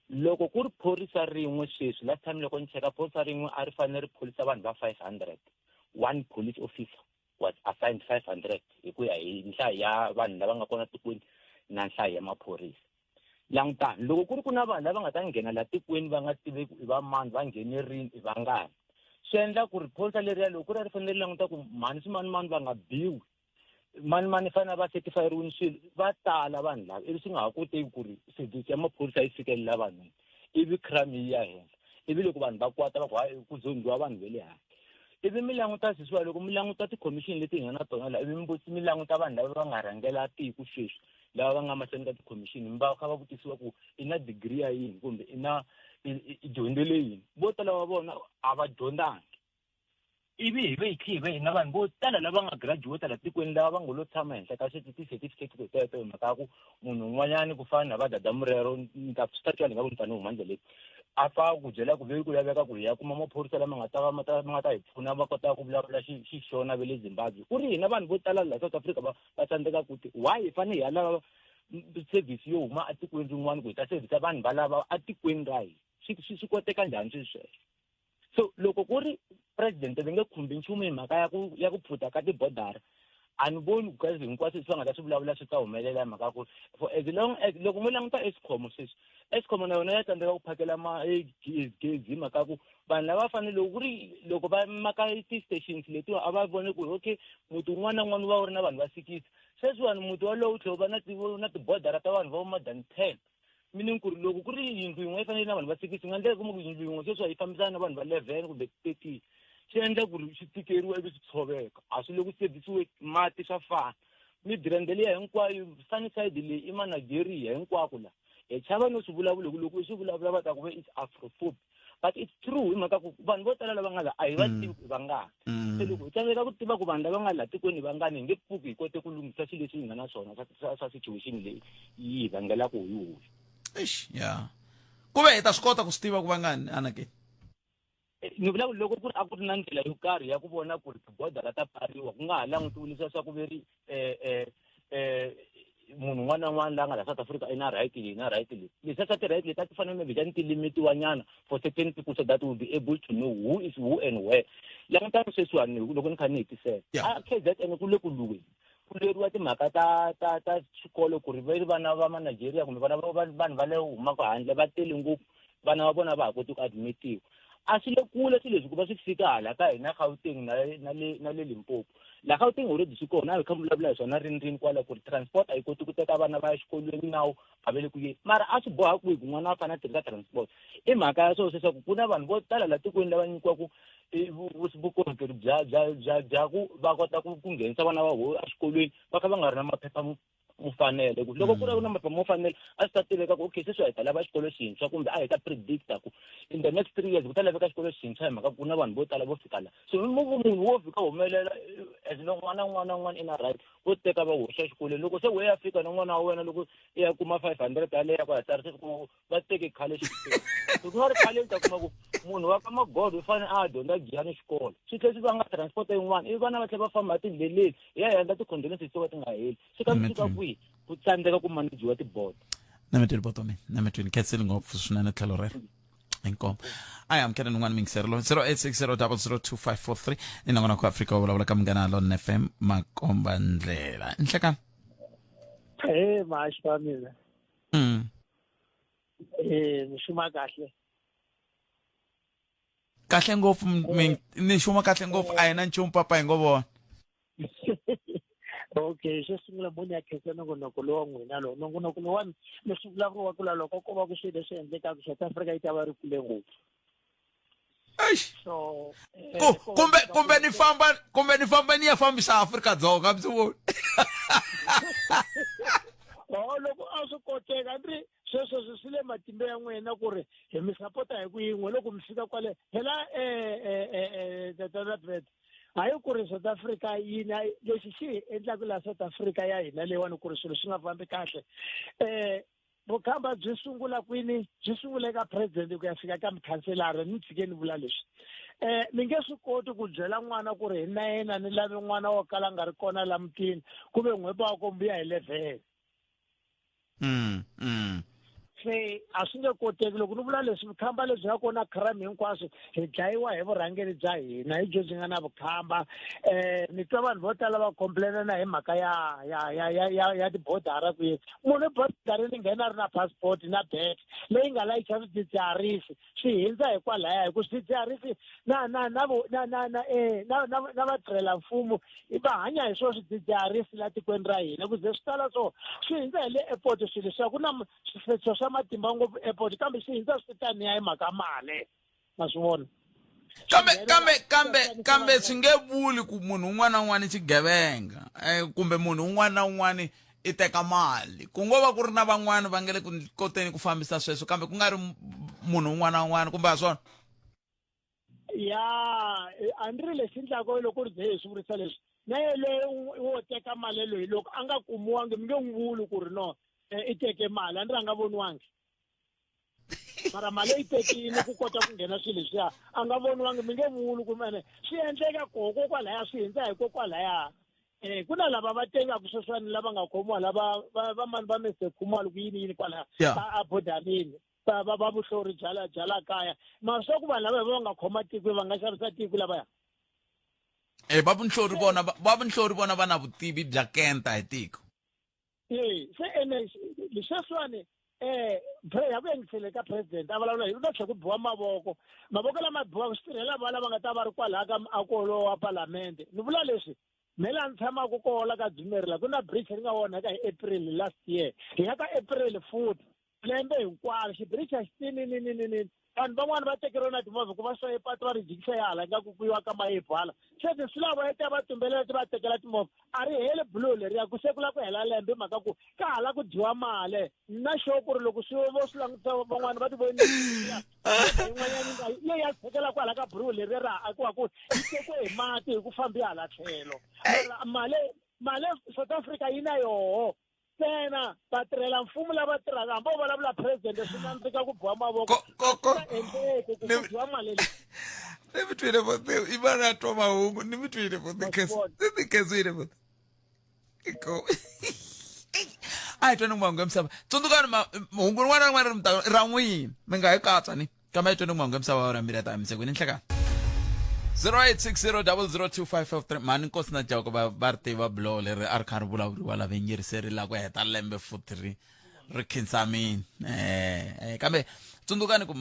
loko ku ri phorisa rin'we sweswi last time loko ni cheka phorisa rin'we a ri fanele ri pholisa vanhu va 500 one police officer was assigned 500 hi ku ya hi nhlayo ya vanhu lava nga kona tikweni na nhlayo ya maphorisa langutani loko ku ri ku na vanhu lava nga ta nghena la tikweni va nga tiveki i va mani va nghene rini i vangani swi endla ku ri phorisa leriya loko ku ri a ri fanele ri languta ku mhani swimanimani va nga biwi mani mani fanele va certifyeriwini swilo va tala vanhu lava ivi swi nga ha koteki ku ri service ya maphorisa yi fikelela vanhu ivi crime yi ya henhla ivi loko vanhu va kwata va ku hayi ku zondiwa vanhu va le handle ivi mi languta sweswiwa loko mi languta tikhomixini leti hi nga na tona la ivi mi languta vanhu lava va nga rhangela tiko sweswi lava va nga mahlweni ka tikhomixini mi va kha va vutisiwa ku i na degree ya yini kumbe i na i dyondzele yini vo tala va vona a va dyondzangi. Ivi hi ve hi tlhe hi ve hi na vanhu vo tala lava nga graduate la tikweni lava va ngo lo tshama henhla ka ti-certificate teto hi mhaka ya ku munhu un'wanyani ku fana na va Dada Murero ni ta swi ta twala ingaku ni ta ni huma ndleleni a pfa ku byela ku ve ku laveka ku hi ya kuma maphorisa lama nga ta va ma ta ma nga ta hi pfuna va kota ku vulavula xi xixona va le Zimbabwe ku ri hina vanhu vo tala la South Africa va va tsandzeka ku ti why hi fanele hi ya lava service yo huma etikweni rin'wana ku hi ta service vanhu valava etikweni ra hina swi swi swi koteka njhani swilo sweswo so loko ku ri president va nge khumbi nchumu hi mhaka ya ku ya ku pfuta ka tibodara a ni voni ku ka hinkwaswo leswi va nga ta swi vulavula swi ta humelela hi mhaka ku for as long as loko mo languta Eskom sweswi Eskom na yona ya tsandzeka ku phakela ma gezi hi mhaka ku vanhu lava fanele loko ku ri loko va maka ti-stations letiwa a va vone ku okay muti wun'wana na wun'wana wu va wu ri na vanhu va sikisi sweswiwani muti walowo wu tlhela wu va na na tibodara ta vanhu va more than 10 meaning ku ri loko ku ri yindlu yin'we yi fanele na vanhu va sikisi nga endleka kuma ku yindlu yin'we sweswi yi fambisana na vanhu va 11 kumbe 13 swi endla ku ri swi tikeriwa ivi swi tshoveka a swi le ku sevisiwe mati swa fana midirende liya hinkwayo sunnyside leyi i manigeria hinkwako la hi chava no swi vulavula hi ku loko u swi vulavula va ta ku ve it's afrophobe but it's true hi mhaka ku vanhu vo tala lava nga la a hi va tivi ku vangani se loko hi tsandzeka ku tiva ku vanhu lava nga la tikweni vangani hi nge pfuki hi kote ku lunghisa swilo leswi hi nga na swona swa situation leyi yi hi vangelaka hi hoyi eish ya ku ve hi ta swi kota ku swi tiva ku vangani anake Ni vula ku loko ku ri a ku ri na ndlela yo karhi ya ku vona ku ri tibodara ta pfariwa ku nga ha langutiwi leswiya swa ku ve ri munhu un'wana na un'wana la nga la South Africa i na right leyi na right leyi leswiya swa ti-right leti a ti fanele maybe xani ti limitiwa nyana for certain people so that we'll be able to know who is who and where. Langutani sweswiwani loko ni kha ni hetisela a K_Z_N ku le ku lwiweni ku lweriwa timhaka ta ta ta xikolo ku ri ve ri vana va ma Nigeria kumbe vana va vanhu va le humaka handle va tele ngopfu vana va vona va ha koti ku admit-iwa. A swi le kule swilo leswi ku va swi fika hala ka hina Gauteng na na le na le Limpopo. La Gauteng already swi kona a hi kha mi vulavula hi swona rini kwala ku ri transport a yi koti ku teka vana va ya xikolweni now a va le ku yeni mara a swi boha kwihi ku n'wana a fanele a tirhisa transport i mhaka ya swona leswaku ku na vanhu vo tala la tikweni lava nyikiwaka vukorhokeri bya bya bya bya ku va kota ku ku nghenisa vana va vona exikolweni va kha va nga ri na maphepha mo fanele ku loko ku ri na maphepha mo fanele a swi ta tiveka ku okay sweswi hi ta lava xikolo xintshwa kumbe a hi ta predicta ku in the next 3 years ku ta laveka xikolo xintshwa hi mhaka ku na vanhu vo tala vo fika la so munhu wo fika humelela as long n'wana n'wana n'wana i na right vo teka va hoxa xikolweni loko se we ya fika na n'wana wa wena loko i ya kuma 500 yaleyo ya ku ya tsarisa ku va teke khale xikolweni ku nga ri khale u ta kuma ku munhu wa ka magodo u fanele a dyondza giyani xikolo swi tlhela swi vanga transport yin'wana ivi vana va tlhela va famba etindleleni hi ya hi endla ti-condolences to ka ti nga heli swi ka swi fika kwihi ku tsandzeka ku manajiwa tibodo nametweni botomi nametweni khenseli ngopfu swinene tlhelo rero inkomo a hi amukela nin'wana mingisero lo 0860002543 ni nongonoko afrika wa vulavula ka munghana lon fm makomba ndlela nhlekani he mahaxi wa mina Mi xuma kahle Kahle ngopfu ni xuma kahle ngopfu a hi na nchumu papa hi ngo vona. Okay xo sungula mo ni ya khensa nongonoko lowa n'wina lowu nongonoko lowani leswi vulavuriwaka la loko ko va ku swilo leswi endlekaka South Africa yi ta va ri kule ngopfu. Eish. So Ku, kumbe kumbe ni famba kumbe ni famba ni ya fambisa Afrika Dzonga mi swi voni. Oh loko a swi koteka ni ri sweswo swi swi le matimba ya n'wina ku ri hi mi sapota hi ku yin'we loko mi fika kwale phela tatana Brad hayi ku ri South Africa yi na lexi xi hi endlaka laha South Africa ya hina leyiwani ku ri swilo swi nga fambi kahle vukhamba byi sungula kwini byi sungula eka president ku ya fika ka mukhanselara ni tshike ni vula leswi mi nge swi koti ku byela n'wana ku ri hi na yena ni lave n'wana wo kala nga ri kona la mutini ku ve n'hweti wa ko mbuya hi level Se a swi nge koteki loko ni vula leswi vukhamba lebyi nga kona crime hinkwaswo hi dlayiwa hi vurhangeri bya hina hi byo byi nga na vukhamba ni twa vanhu vo tala va complaina na hi mhaka ya ya ya ya ya ya tibodara ku yini munhu ebodarini nghena a ri na passport na bag leyi nga layicha swidzidziharisi swi hindza hikwalaya hi ku swidzidziharisi na na na na na na na na na vatirhela mfumo va hanya hi swo swidzidziharisi la tikweni ra hina ku ze swi tala swo swi hindza hi le airport swilo swa ku na swihlekiso swa matimba ngopfu airport kambe swi hindza swi taniya hi mhaka mali ma swi vona Kambe kambe kambe kambe swi nge vuli ku munhu un'wana na un'wana i xigevenga kumbe munhu un'wana na un'wana i teka mali ku ngo va ku ri na van'wana va nga le ku koteni ku fambisa sweswo kambe ku nga ri munhu un'wana na un'wana kumbe a swona. Ya a ni ri lexi endlaka loko ri ze hi swi vurisa leswi na yeleyo wo teka mali loyi loko a nga kumiwangi mi nge n'wi vuli ku ri no i teke mali a ni ri a nga voniwangi mara mali yi tekile ku kota ku nghena swilo leswiya a nga voniwangi mi nge vuli ku ene swi endleka koho kokwalaya swi hindza hi kokwalaya um ku na lava va tengaka sweswiwani lava nga khomiwa lava va mani va Mr Khumalo ku yini yini kwalaya a bodarini va va va vuhlori bya la bya la kaya mara swa ku vanhu lava hi va nga khoma tiko va nga xavisa tiko lavaya e va vunhlori vona va vunhlori vona va na vutivi bya kenta hi tiko e se ene leswiwani eh ya ku yingisele ka president a vulavula hi ku ta tlhela ku biwa mavoko mavoko lama biwaka swi tirhela va lava nga ta va ri kwalaya ka muako lowu wa palamende ni vula leswi me laha ni tshamaka koho la ka dzumeri la ku na bridge ri nga onhaka hi april last year hi ya ka april futhi lembe hinkwaro xibirichi a xi tinininininini vanhu van'wani va tekeriwe na timovha ku va swaye patu va ri jikisa ya hala ingaku ku yiwa ka mayebhu hala se tinsulavoya va ta va tumbelela ti va tekela timovha a ri heli buloho leriya ku se ku la ku hela lembe hi mhaka ku ka hala ku dyiwa mali na sure ku ri loko swi vo swi langutisa van'wani va ti vonile yin'wanyana yi ya tshekela kwala ka buloho leriya ra akiwa ku yi tekiwe hi mati hi ku fambi hala tlhelo mara mali mali South Africa yi na yoho ntsena vatirhela mfumo lava tirhaka hambi o vulavula president swi nandzika ku biwa mavoko endleki ku dyiwa mali leyi ni mi twile vo i vana twa mahungu ni mi twile vo ti khensile vo iko a hi tweni mahungu ya misava tsundzukani hungu rin'wana na rin'wana ri mi ta ra n'wini mi nga hi katsa ni kambe hi tweni mahungu ya misava ra mbirhi ya ta misekweni nhlekani 0860002553 mhani nkosi na jako va va ri tiva buloho leri a ri kha ri vulavuriwa la vengeri se ri la ku heta lembe futhi ri ri khinsamini eh kambe tsundzukani ku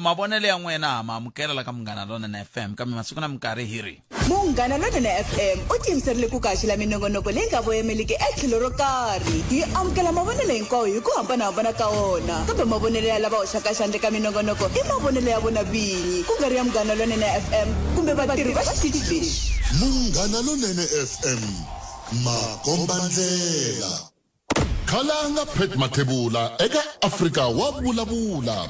mavonelo ya n'wina ha ma amukela la ka Munghana Lonene FM kambe masiku na minkarhi hi ri Munghana Lonene FM u tiyimiserile ku kaxela minongonoko leyi nga voyemeliki etlhelo ro karhi. Hi amukela mavonelo hinkwawo hi ku hambanahambana ka wona, kambe mavonelo ya lava hoxaka xandla eka minongonoko i mavonelo ya vona vinyi, ku nga ri ya Munghana Lonene FM kumbe vatirhi va xitichi lexi. Munghana Lonene FM, makombandlela. Khalanga Pat Mathebula eka Afrika wa vulavula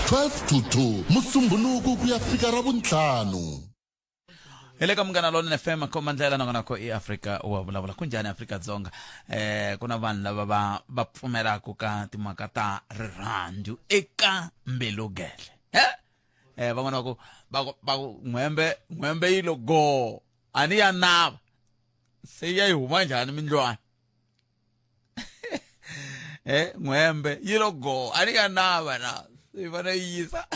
12 to 2 Musumbhunuku ku ya fika Ravuntlhanu. Hi le ka Munghana Lonene FM khoma ndlela nongonoko i Afrika wa vulavula. Ku njhani Afrika Dzonga? Eh ku na vanhu lava va va pfumelaka ka timhaka ta rirhandzu eka mbilugele. Eh eh van'wana va ku va ku va ku n'hwembe n'hwembe yi lo go a ni ya nava se ya yi huma njhani mindlwana eh n'hwembe yi lo go a ni ya nava na se yi fane yi yisa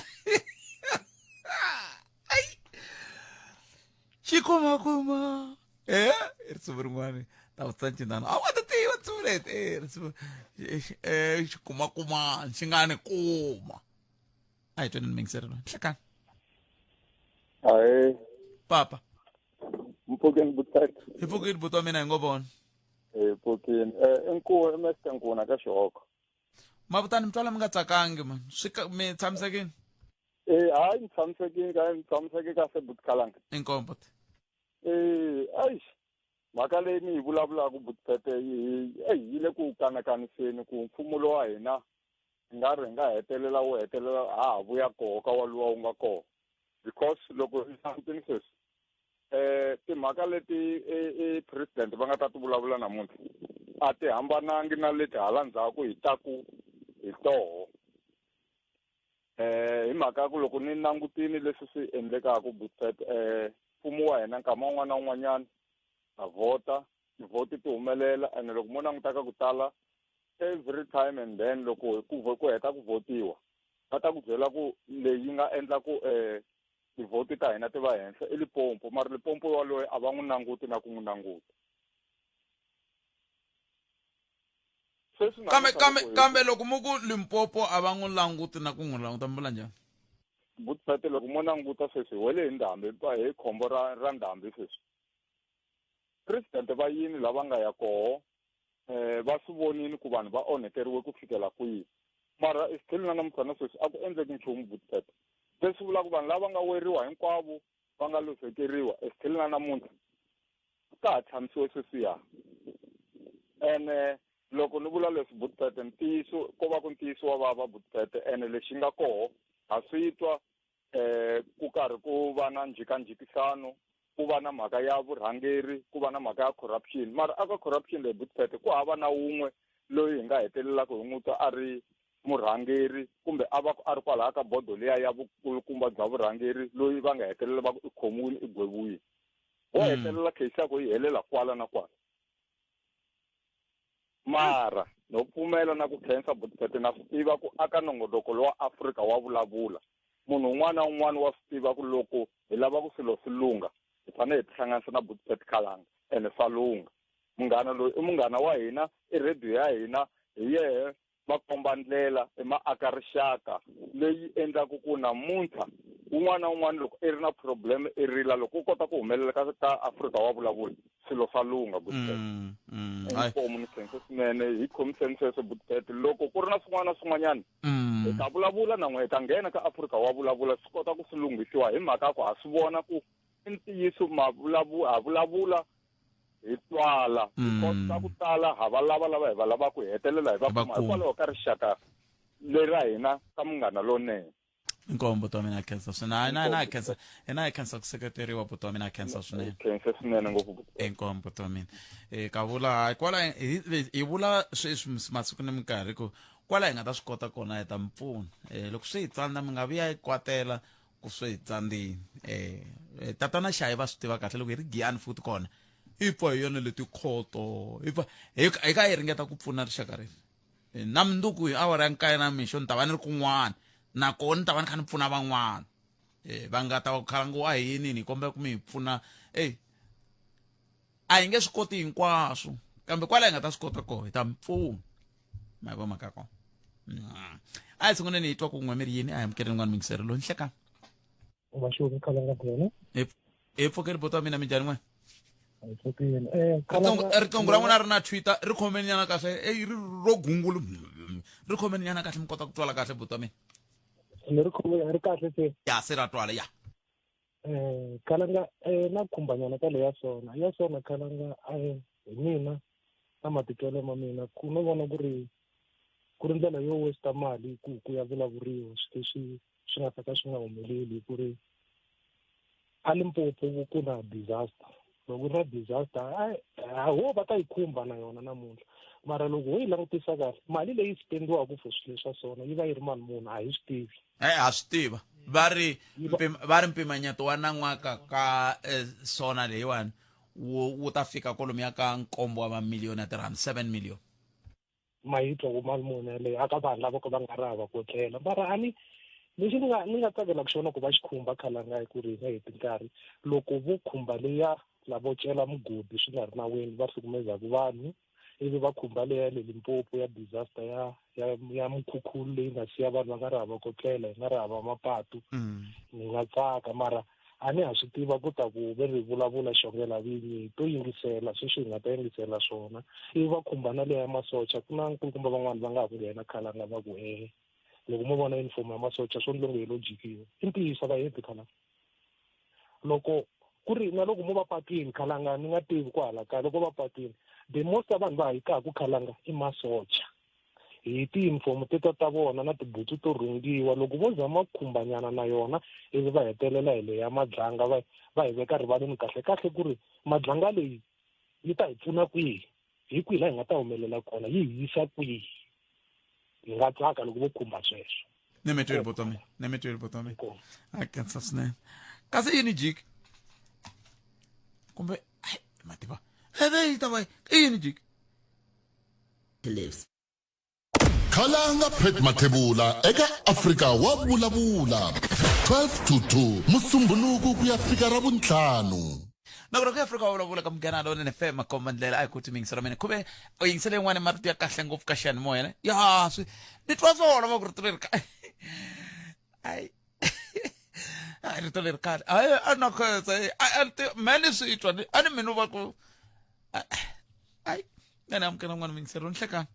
xikumakuma eh risimu rin'wani ta vutisa ncindana a wa ta tiva risimu leti eh risimu eh xikumakumani xi nga ni kuma a hi tweni ni loyi hlekani Ahee. Papa. Mpfukeni butati. Hi pfukile buti wa mina hi ngo vona. Hi pfukile. Eh inkuwa i Nkuna ka Xihoko. Mavutani mi twala mi nga tsakangi man. Swi mi tshamisekile? Eh hayi ni tshamisekile ka ni tshamiseke kahle buti Khalanga. Inkomu buti. Eh eish mhaka leyi mi yi vulavulaka buti Pepe yi yi le ku kanakaniseni ku mfumo lowa wa hina nga ri hi nga hetelela wu hetelela ha ha vuya koho ka waluwa wu nga koho because loko hi langutini sweswi eh timhaka leti i president va nga ta ti vulavula namuntlha a ti hambanangi na leti hala ndzhaku hi taku hi toho eh hi mhaka ya ku loko ni langutini leswi swi endlekaka butset eh mfumo wa hina nkama wun'wana na wun'wanyana ha vhota tivhoti ti humelela ene loko mo languta ka ku tala every time and then loko ku ku heta ku votiwa va ta ku byela ku leyi nga endla ku um tivhoti ta hina ti va henhla i Limpopo mara Limpopo waloye a va n'wi languti na ku n'wi languta sweswi kambe kambe kambe loko mu ku Limpopo a va n'wi languti na ku n'wi languta mi vula njhani butipete loko mo languta sweswi hi wele hi ndhambi hi khombo ra ra ndhambi sweswi president va yini lava nga ya koho eh va swi vonini ku vanhu va onhekeriwe ku fikela kwihi mara still na namuntlha na sweswi a ku endleki nchumu butipete leswi vulaka vanhu lava nga weriwa hinkwavo va nga luzekeriwa still na namuntlha ka ha tshamisiwe sweswiya ene loko ni vula leswi butipete ntiyiso ko va ku ntiyiso wa vava butipete ene lexi nga koho ha swi twa eh ku karhi ku va na njhikanjhikisano ku va na mhaka ya vurhangeri ku va na mhaka ya corruption mara aka corruption leyi butipete ku hava na wun'we loyi hi nga hetelelaka hi n'wi twa a ri murhangeri kumbe a va a ri kwalaya ka bodo liya ya vukulukumba bya vurhangeri loyi va nga hetelela va ku i khomiwile i gweviwile wo hetelela case yakwe yi helela kwala na kwala mara no pfumela na ku khensa butipete na swi tiva ku aka nongonoko lowa Afrika wa vulavula munhu un'wana na un'wana wa swi tiva ku loko hi lava ku swilo swi lungha hi fanele hi tihlanganisa na butipete khalanga ene swa lungha munghana loyi i munghana wa hina i radio ya hina hi yehe makomba ndlela i maaka rixaka leyi endlaku ku namuntlha un'wana na un'wana loko i ri na problem i rila loko u kota ku humelela ka ka Afrika wa vulavula swilo swa lungha Butpet inkomu ni khensa swinene hi khomiseni sweswo Butpet loko ku ri na swin'wana na swin'wanyana hi ta vulavula na n'we hi ta nghena ka Afrika wa vulavula swi kota ku swi lunghisiwa hi mhaka ya ku ha swi vona ku i ntiyiso ma ha vulavula hi twala because ka ku tala ha va lava lava hi va lavaka hi hetelela hi va kuma hikwalaho ka rixaka leri ra hina ka munghana lonene inkomu buti wa mina khensa swinene na na khensa na hi khensa ku seketeriwa buti wa mina khensa swinene khensa swinene ngopfu inkomu buti wa mina e ka vula hayi kwala hi vula sweswi masiku ni minkarhi ku kwala hi nga ta swi kota kona hi ta mi pfuna um loko swi hi tsandza mi nga vuya hi kwatela ku swi hi tsandzini um tatana xayi va swi tiva kahle loko hi ri giyani futhi kona hi pfa hi yona leti khoto hi pfa hi ka hi ringeta ku pfuna rixaka reri eh, na munduku hi awara ya nkaye na mixo ni ta va ni ri kun'wana nakona ni ta va ni kha ni pfuna van'wana um va nga ta va khalangu a hi yini hi kombela ku mi hi pfuna eyi a hi nge swi koti hinkwaswo kambe kwala hi nga ta swi kota koho hi ta mi pfuna ma yi vo mhaka kona mm. a hi sunguleni hi twa ku n'we mi ri yini a hi amukeleni n'wana mingisero loyi nhlekani vaxoki khalanga kona hi pfukeli buti wa mina minjhani n'we hi pfukile eh riqingho ra n'wina ri na twitter ri khomeni nyana kahle ey ri ro gungulu ri khomeni nyana kahle mi kota ku twala kahle buti wa mina ni ri khome ri kahle se ya se ra twala ya eh khalanga eh na khumbanyana ka leya sona ya sona khalanga eh hi mina na matitwelo ma mina ku no vona ku ri ku ri ndlela yo waste mali ku ku ya vulavuriwa swilo leswi swi nga ta ka swi nga humeleli ku ri a Limpopo ku na disaster loko ku ri na disaster a ho va ta yi khumba na yona namuntlha mara loko ho yi langutisa kahle mali leyi spendiwaka for swilo swa sona yi va yi ri mali muni a hi swi tivi e ha swi tiva va ri va ri mpimanyeto wa nan'waka ka eh, sona leyiwani wu wu ta fika kwalomuya ka nkombo wa mamiliyoni ya tirhandi 7 million ma yi twa ku mali muni yaleyo aka vanhu lava ka va nga ri hava ko tlela mara a ni lexi ni nga ni nga tsakelaka xona ku va xi khumba khalanga hi ku ri hi nga heti nkarhi loko vo khumba leya lavo cela mugodi swi nga ri nawini va hlukumezaka vanhu ivi va khumba leya le Limpopo ya disaster ya ya ya mukhukhulu leyi nga siya vanhu va nga ri hava ko tlela hi nga ri hava mapatu ni nga tsaka mara a ni ha swi tiva ku ta ku ve ri vulavula xongela vinyi hi to yingisela sweswi hi nga ta yingisela swona ivi va khumba na leya masocha ku na nkulukumba van'wana va nga ha ku nghena khalanga va ku ehe loko mo vona uniform ya masocha swo ndlongo hi lo jikiwa i ntiyiso va heti khalanga loko ku ri na loko mo va patwini khalanga ni nga tivi ku hala kaya loko va patwini the most ya vanhu va hikaku khalanga i masocha hi tiyunifomo teto ta vona na tibutsu to rhungiwa loko vo zama ku khumbanyana na yona ivi va hetelela hi leya madlanga va va hi veka rivaleni kahle kahle ku ri madlanga leyi yi ta hi pfuna kwihi hi kwihi laha hi nga ta humelela kona yi hi yisa kwihi hi nga tsaka loko vo khumba sweswo ni mi tweli buti wa mina ni mi tweli buti wa mina a khensa swinene kasi yini jiki kumbe mativa eve yi ta va i yini jiki lives. Khalanga Pat Mathebula eka Afrika wa vulavula 12 to 2 Musumbhunuku ku ya fika Ravuntlhanu. Nakona ku ya Afrika wa vulavula ka Munghana Lonene FM makomba ndlela a hi ku timingisa mina khuve u yingisele yin'wana marito ya kahle ngopfu ka xiyanimoya ne ya swi ni twa swona va ku rito leri ka ai ai rito leri kahle ai a na khensa ai me ni swi twa a ni mina va ku ai nene amukela n'wana mingisero ni hlekani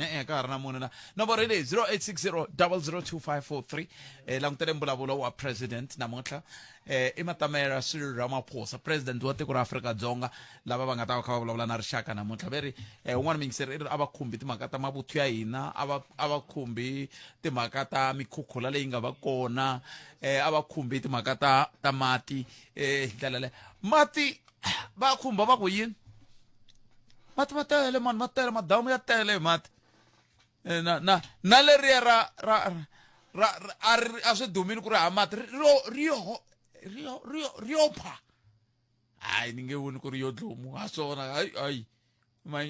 E-e ka ha ri na munhu la nomboro hi leyi 0860 002543 eh, langutele mbulavulo wa president namuntlha eh, i matamela Cyril Ramaphosa president wa tiko ra Afrika-Dzonga lava va nga ta va kha va vulavula na rixaka namuntlha ve ri eh, un'wana muyingiseri i ri a va khumbi timhaka ta mavuthu ya hina a va a va khumbi timhaka ta mikhukhula leyi nga va kona eh, a va khumbi timhaka ta ta mati eh, hi ndlela leyo mati va khumba va ku yini mati ma tele mani ma tele madamu ya tele hi mati Eh, na na na leriya ra ra ra ra- a ri a swi dumile ku ri ha mati ri ro ri yo ri yo ri yo ri yo pha hayi ni nge voni ku ri yo dlomu ha swona hayi hayi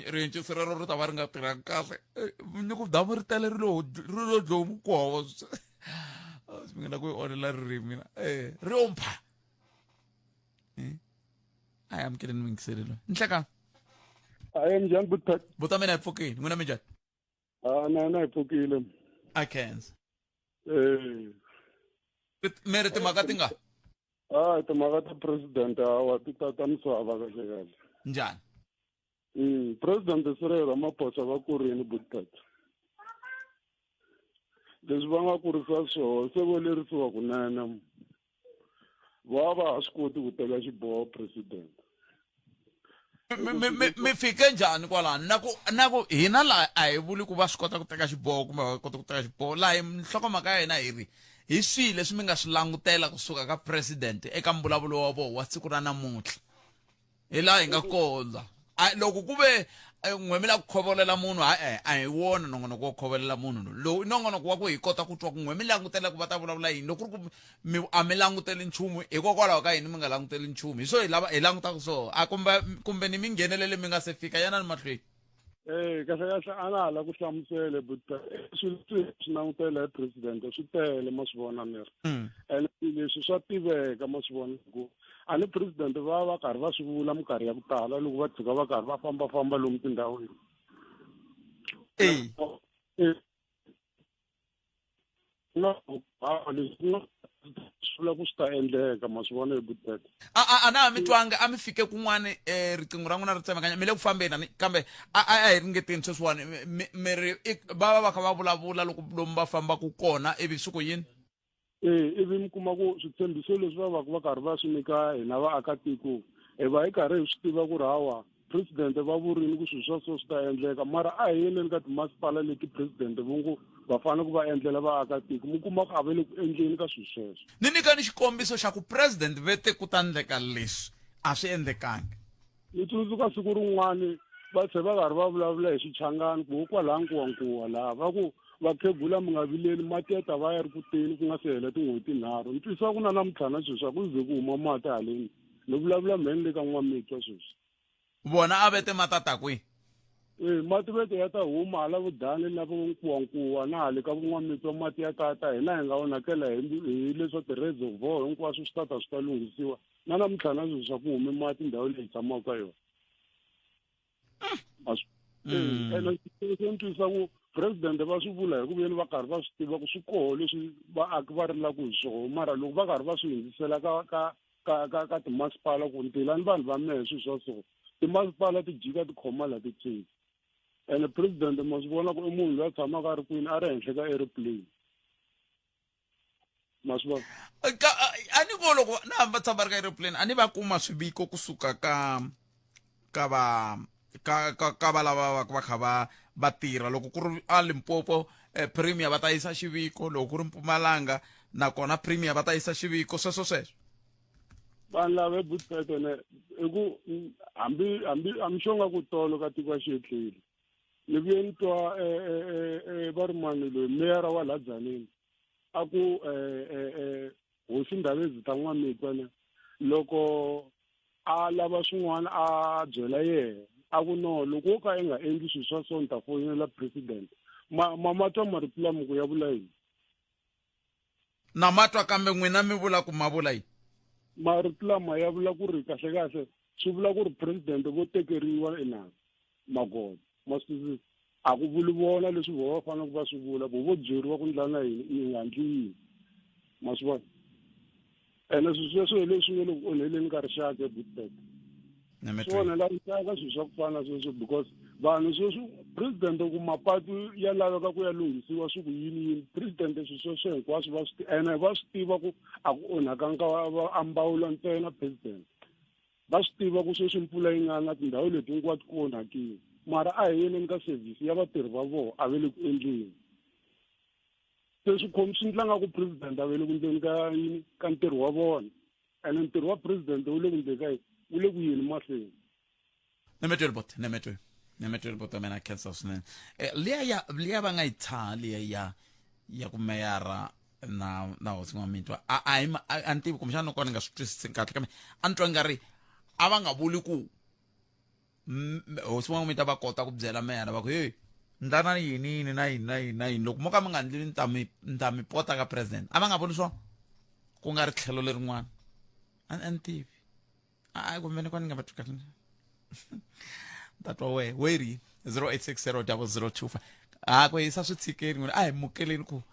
riencisi rero ri ta va ri nga tirhangi kahle eh, ni ku damu ri tele ri lo ri lo dlomu ku hava mi nga la ku yi onhela ririmi mina eh ri yo mpha eh a hi amukeleni muyingiseri loyi nhlekani aye minjhani buta buta mina hi pfukile n'wina minjhani a na na hi pfukile a khensa eh mi ri timhaka ti nga a timhaka ta president hawa ti ta ta misava kahle kahle njhani mm president Cyril Ramaphosa va kurini butata leswi va nga kurisa swona se vo lerisiwa kunene va va ha swi koti ku teka xiboho president mi fike njhani kwalano na ku na ku hina laha a hi vuli ku va swi kota ku teka xiboho kumbe va kota ku teka xiboho laha hi nhlokomhaka ya hina hi ri hi swihi leswi mi nga swi langutela kusuka ka president eka mbulavulo wa vona wa siku ra namuntlha hi laha hi nga kondza loko ku ve eh, n'we mi lava ku khovolela munhu ha-e a hi wona nongonoko wa ku khovolela munhu lowu lowu i nongonoko wa ku hi kota ku twa ku n'we mi langutela ku va ta vulavula yini loko ku ri ku mi a mi languteli nchumu hikokwalaho ka yini mi nga languteli nchumu hi swo hi lava hi langutaka swona a kumbe kumbe ni mi nghenelele mi nga se fika yanani mahlweni Eh kahle kahle a na ha la ku hlamusele but eh, swilo leswi swi langutela hi president swi tele ma swi vona ni ri mm. ene leswi swa tiveka ma swi vona ku a ni president va va karhi va swi vula minkarhi ya ku tala loko va tshuka va karhi va fambafamba lomu tindhawini eh. No leswi swi vula ku swi ta endleka ma swi vona hi butete a a a na ha mi twanga a mi fike kun'wani um riqingho ra n'wina ri tsemekanya mi le ku fambeni ani kambe a a a hi ringeteni sweswiwani mi ri va va va kha va vulavula loko lomu va fambaka kona ivi swi ku yini E ivi mi kuma ku switshembiso leswi va va va karhi va swi nyika hina vaakatiko hi va hi karhi hi swi tiva ku ri hawa president va vurini ku swilo swa so swi ta endleka mara a hi yeleni ka timasipala leti president vo ngo va fanele ku va endlela vaakatiko mi kuma ku a va le ku endleni ka swilo sweswo ni nyikani xikombiso xa ku president ve te ku ta endleka leswi a swi endlekangi Ni tsundzuka siku rin'wani va tlhe va karhi va vulavula hi Xichangani ku kwalaha Nkuwankuwa laha va ku vakhegula mi nga vileli mati ya ta va ya ri ku teni ku nga se hela tin'hweti tinharhu ni twisisa ku na namuntlha na sweswi a ku ze ku huma mati haleni ni vulavula mheni le ka N'wamitwa sweswi vona a vete mati a ta kwihi e mati vete ya ta huma hala vudani na vo Nkuwankuwa na hale ka vo N'wamitwa mati ya ta ta hina hi nga onhakela hi hi leswa ti-reservoir hinkwaswo swi ta ta swi ta lunghisiwa na namuntlha na sweswi a ku humi mati ndhawu leyi tshamaka ka yona mm. ene se ni twisisa ku president va swi vula hi ku veni va karhi va swi tiva ku swi koho leswi vaaki va rilaka hi swona mara loko va karhi va swi hundzisela ka ka ka ka ka timasipala ku ntilani vanhu va mehe swilo swa so timasipala ti jika ti khoma la ti ene president ma swi vona ku i munhu loyi a tshamaka a ri kwini a ri henhla ka aeroplane ma swi vona a ni vo loko na hambi va tshama ri ka aeroplane a ni va kuma swiviko kusuka ka ka va ka ka ka va lava va va kha va va tirha loko ku ri a Limpopo eh, premier va ta yisa xiviko loko ku ri Mpumalanga nakona premier va ta yisa xiviko sweswo sweswo vanhu lava ebutfete ne i ku hambi hambi I'm sure nga ku tolo ka tiko a xi etleli ni vuye ni twa eh, eh, eh, va ri mani loyi meyara wa laha Dzaneni a ku hosi Ndabezi ta N'wamitwa ne loko a lava swin'wana a byela yehe a ku no loko wo ka i nga endli swilo swa so ni ta foyinela president ma ma ma twa marito lama ku ya vula yini na ma twa kambe n'wina mi vula ku ma vula yini marito lama ya vula ku ri kahle kahle swi vula ku ri president vo tekeriwa inani magoza ma swi twisisa a ku vuli vona leswi vo va fanele ku va swi vula vo vo byeriwa ku ndla na yini i nga ndli yini ma swi vona ene swilo sweswo hi leswi nge le ku onheleni ka rixaka ebutbet swi onhela rixaka swilo swa ku fana sweswo because Vanhu sweswi president ku mapatu ya laveka ku ya lunghisiwa swi ku yini yini president swi sweswo hinkwaswo va swi ene va swi tiva ku a ku onhakanga va ambawula ntsena president. Va swi tiva ku sweswi mpfula yi nga na tindhawu leti hinkwato ku onhakile mara a hi yeleni ka service ya vatirhi va vona a ve le ku endleni. Se swi khomi swi ndla nga ku president a ve le ku ndleni ka yini ka ntirho wa vona ene ntirho wa president wu le ku ndleni ka yini wu le ku yeni mahlweni. Nemetweli bot nemetweli nemetweli bot mina khensa swinene. Liya ya liya va nga yi tshaha liya ya ya ku meyara na na hosi n'wamitwa a a hi a ni tivi kumbexana no ka ni nga swi twisisi kahle kambe a ni twa nga ri a va nga vuli ku hosi n'wamitwa va kota ku byela meyara va ku hey ndlana yini yini na yini na yini na yini loko mo ka mi nga ndli ni ta mi ni ta mi pota ka president a va nga vuli swona ku nga ri tlhelo lerin'wana a ni tivi a kumbe ni kwa ni nga va twi kahle ta twa wehe we ri 0860 0025 a ku hisa swi tshikeni n'wina a hi mukeleni ku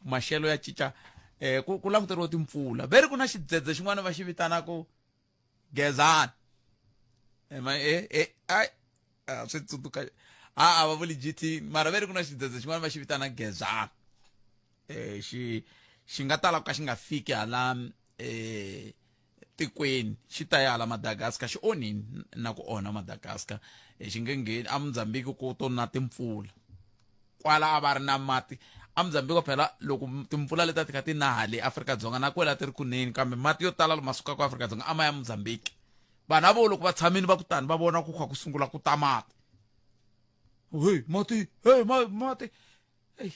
maxelo ya cinca eh ku ku languteriwa timpfula ve ri ku na xidzedze xin'wana va xi vitanaka gezani ema e e ai a swi tsundzuka a a va vuli gt mara ve ri ku na xidzedze xin'wana va xi vitana gezani eh xi xi nga tala ku ka xi nga fiki hala eh tikweni xi ta ya hala Madagascar xi onhini na ku onha Madagascar xi nge ngheni a Mozambique ku to na timpfula kwala a va ri na mati a Mozambique phela loko timpfula leta ti kha ti na hale Afrika-Dzonga na kwela ti ri kuneni kambe mati yo tala lama sukaka Afrika-Dzonga a ma ya Mozambique vanhu avo loko va tshamini va ku tani va vona ku kha ku sungula ku ta mati hey mati hey mati hey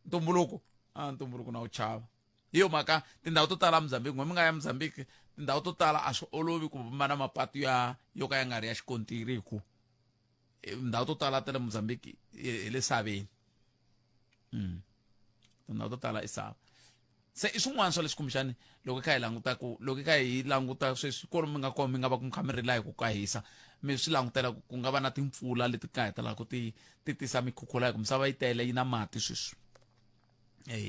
ntumbuluko a ntumbuluko na wu chava hi yo mhaka tindhawu to tala Mozambique n'we mi nga ya Mozambique tindhawu to tala a swi olovi ku va na mapatu ya yo ka ya nga ri ya xikontiri hi ku tindhawu to tala ta le Mozambique hi le saveni tindhawu to tala i sava se i swin'wana swa leswi kumbexani loko hi kha hi languta ku loko hi kha hi languta sweswi kwalomu mi nga kona mi nga va ku mi kha mi rila hi ku ka hisa mi swi langutela ku nga va na timpfula leti ka hetelelaka ti ti tisa mikhukhula hi ku misava yi tele yi na mati sweswi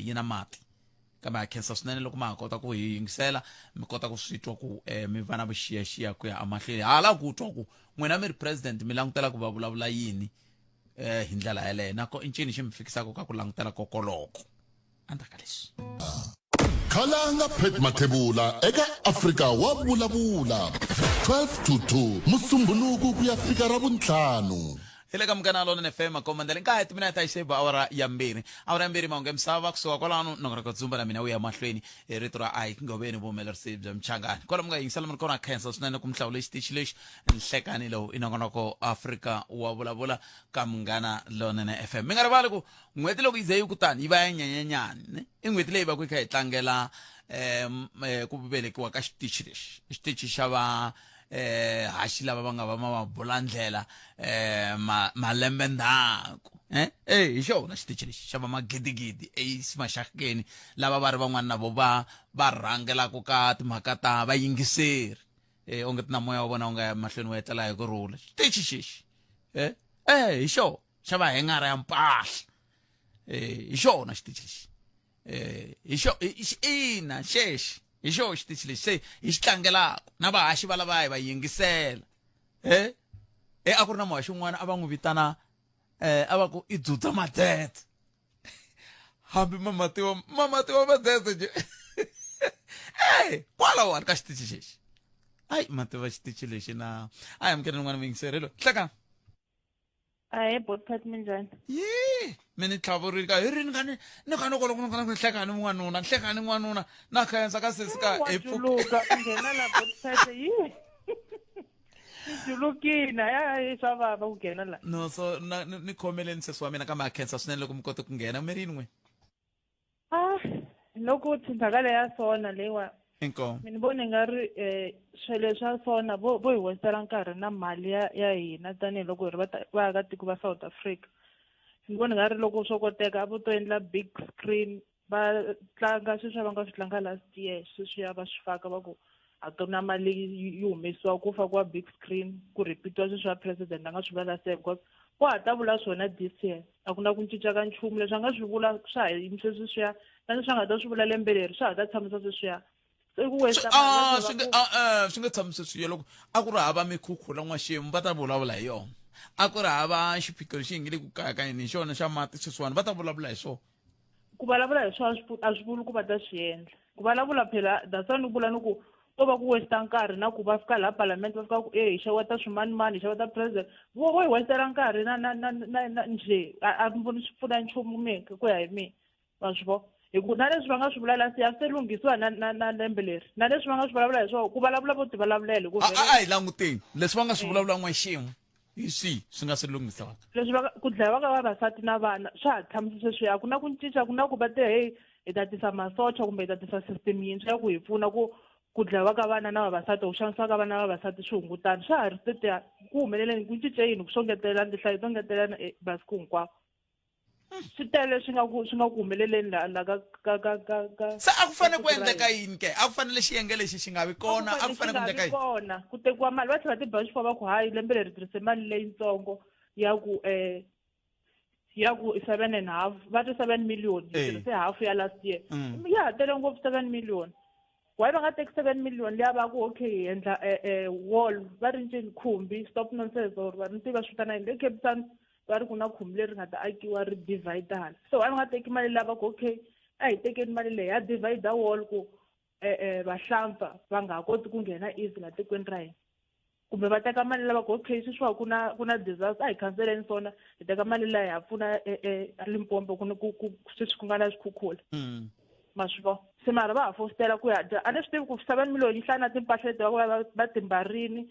yi na mati kambe ha khensa swinene loko ma ha kota ku hi yingisela mi kota ku swi twa ku mi va na vuxiyaxiya ku ya emahlweni hala ku twa ku n'wina mi ri president mi langutela ku va vulavula yini hi ndlela yeleyo nako i ncini xi mi fikisaka ka ku langutela kokoloko endzhaku ka leswi. Khalanga Pat Mathebula eka Afrika wa vulavula 12 to 2 Musumbhunuku ku ya fika Ravuntlhanu. Hi le ka Munghana Lonene FM Komandele nkaye timinete a xi ba awara ya mbirhi awara ya mbirhi mahungu ya misava kusuka kwalano nongonoko dzumba na mina wu ya mahlweni hi rito ra Ike Ngoveni vuhumelerisi bya Mchangani kwala mi nga yingisela mi ri kona khensa swinene ku mi hlawule xitichi lexi nhlekani lowu i nongonoko Afrika wa vulavula ka Munghana Lonene FM mi nga rivali ku n'hweti loko yi ze yi ku tani yi va ya nyenyanyani ne i n'hweti leyi va ku yi kha yi tlangela um ku velekiwa ka xitichi lexi i xitichi xa va eh haxi lava va nga va mabulandlela eh malembe ndzhaku eh eh hi xona xitichi lexi xa va magidigidi ace maxakeni lava va ri van'wana na vo va va rhangelaka ka timhaka ta vayingiseri eh onge tina moya wa vona wu nga ya mahlweni wu etlela hi ku rhula xitichi xexi eh eh hi xona xa va hengara ya mpahla eh hi xona xitichi lexi eh hi xo ina xexi hi xo xitichi lexi se hi xi tlangelaka na vahaxi va lava hi va yingisela eh eh a ku ri na muhaxi un'wana a va n'wi vitana eh a va ku i dzudza madzetse hambi mamatiwa mamatiwa madzetse nje eh kwalawani ka xitichi xexi ayi mativa xitichi lexi na a hi amukele n'wana muyingiserelo hlekani Ahee botpat minjhani? Yee mi ni tlhavurile ka hi rini ka ni ni kha ni kona ku ni hleka ni n'wanuna ni hleka ni n'wanuna na khensa ka sesi ka Wa juluka u nghena la botpat yi julukile ya swa vava ku nghena la no so na ni khomeleni sesi wa mina kambe a khensa swinene loko mi kote ku nghena mi rini n'we Ah, loko timhaka leya sona leyiwa inkomu mi ni vona nga ri um swilo swa sona vo vo hi westela nkarhi na mali ya ya hina tanihiloko hi ri vaakatiko va South Africa ni vona nga ri loko swo koteka a vo to endla big screen va tlanga sweswiya va nga swi tlanga last year sweswiya va swi faka va ku a ku na mali yi humesiwa ku fakiwa big screen ku repeat-iwa sweswiya president a nga swi vula last year because wa ha ta vula swona this year a ku na ku cinca ka nchumu leswi a nga swi vula swa ha yimise sweswiya na leswi a nga ta swi vula lembe leri swa ha ta tshamisa sweswiya se ku waste Ah, mali swi nge ah, eh, swi nge tshami sweswiya loko a ku ri hava mikhukhula n'waxemu va ta vulavula hi yona A ku ri hava xiphiqo lexi hi nge le ku kayakayeni hi xona xa mati sweswiwani, va ta vulavula hi swona. Ku vulavula hi swona a swi vuli ku va ta swi endla. Ku vulavula phela that's why ni vula ni ku ko va ku waste nkarhi na ku va fika laha palamende va fika ku e hi xeweta swimanimani, hi xeweta president, vo hi wastela nkarhi na na na na na njhe a ni voni swi pfuna nchumu mina ku ya hi mina. Wa swi vona? Hi ku na leswi va nga swi vula last year a swi se lunghisiwa na na na lembe leri. Na leswi va nga swi vulavula hi swona ku vulavula vo ti vulavulela hi ku A a hi languteni leswi va nga swi vulavula n'wexemu hi swihi swi nga se lunghisiwaka. Leswi va ku dlayiwa ka vavasati na vana swa ha tshamisa sweswiya, a ku na ku cinca, a ku na ku va te heyi hi ta tisa masocha kumbe hi ta tisa system yintshwa ya ku hi pfuna ku ku dlayiwa ka vana na vavasati, ku xanisiwa ka vana na vavasati swi hungutana. Swa ha ri tetiya, ku humeleleni ku cince yini ku swo ngetelelana tinhlayo to ngetelelana masiku hinkwawo. Swi tele swi nga ku swi nga ku humeleleni la la ka ka ka ka ka Se a ku fanele ku endleka yini ke? A ku fanele xiyenge lexi xi nga vi kona, a ku fanele ku endleka yini? Kona ku tekiwa mali va tlhela va tiba xifuva va ku hayi lembe leri tirhise mali leyitsongo ya ku ya ku i 7.5, va ti 7 million hi tirhise half ya last year. Ya ha tele ngopfu 7 million. Why va nga teki 7 million liya va ku okay hi endla wall va ri ncini khumbi stop nonsense or va ni tiva swi vitana yini le Cape Town va ri ku na khumbi leri nga ta akiwa ri dividana. So why va nga teki mali liya va ku okay a hi tekeni mali leyi ya divide wall ku vahlampfa va nga ha koti ku nghena easy la tikweni ra hina, kumbe va teka mali lava ku okay sweswiwa ku na ku na disaster a hi khanseleni swona hi teka mali liya ha pfuna Limpopo ku ku ku sweswi ku nga na swikhukhula. Ma swi vona se mara va ha fositela ku ya dya. A ni swi tivi ku 7 million yi hlaya na timpahla leti va va va timbarini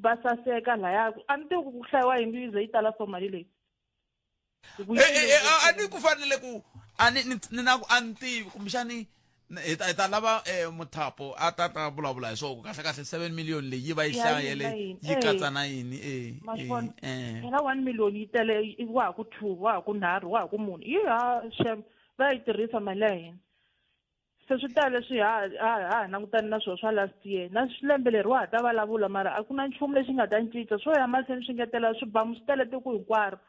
va saseka laya, a ni tivi ku ku hlayiwa yini yi ze yi tala so mali leyi. A ni ku fanele ku a ni ni na ku a ni tivi kumbexani hi ta hi ta lava muthapo a ta ta vulavula hi swona ku kahle kahle 7 million leyi yi va yi hlayele yi katsa na yini. Ma swi vona phela 1 million yi tele, wa ha ku 2, wa ha ku 3, wa ha ku 4, yi ha xem va yi tirhisa mali ya hina. Se swi tele leswi ha ha ha langutane na swona swa last year na lembe leri wa ha ta vulavula, mara a ku na nchumu lexi nga ta cinca, swo ya mahlweni swi ngetela swibamu swi tele tiko hinkwaro.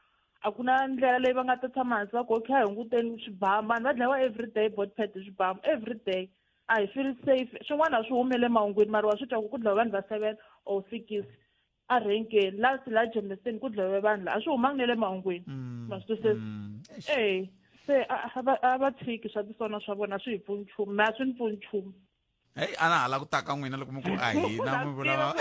A ku na ndlela leyi va nga ta tshama hansi va ku okay a hi hunguteni swibamu, vanhu va dlayiwa everyday botpet hi swibamu everyday, a hi feel safe. Swin'wana a swi humi le mahungwini mara wa swi twa ku ku dlayiwa vanhu va 7 or 6 a renkeni last la Germiston ku dlayiwe vanhu la a swi humangi na le mahungwini. Ma swi twisisa? E se a va tshiki swa tisona swa vona, swi hi pfuni nchumu, mina a swi ni pfuni nchumu. Heyi a na ha la ku ta ka n'wina loko mi ku a hina mi vula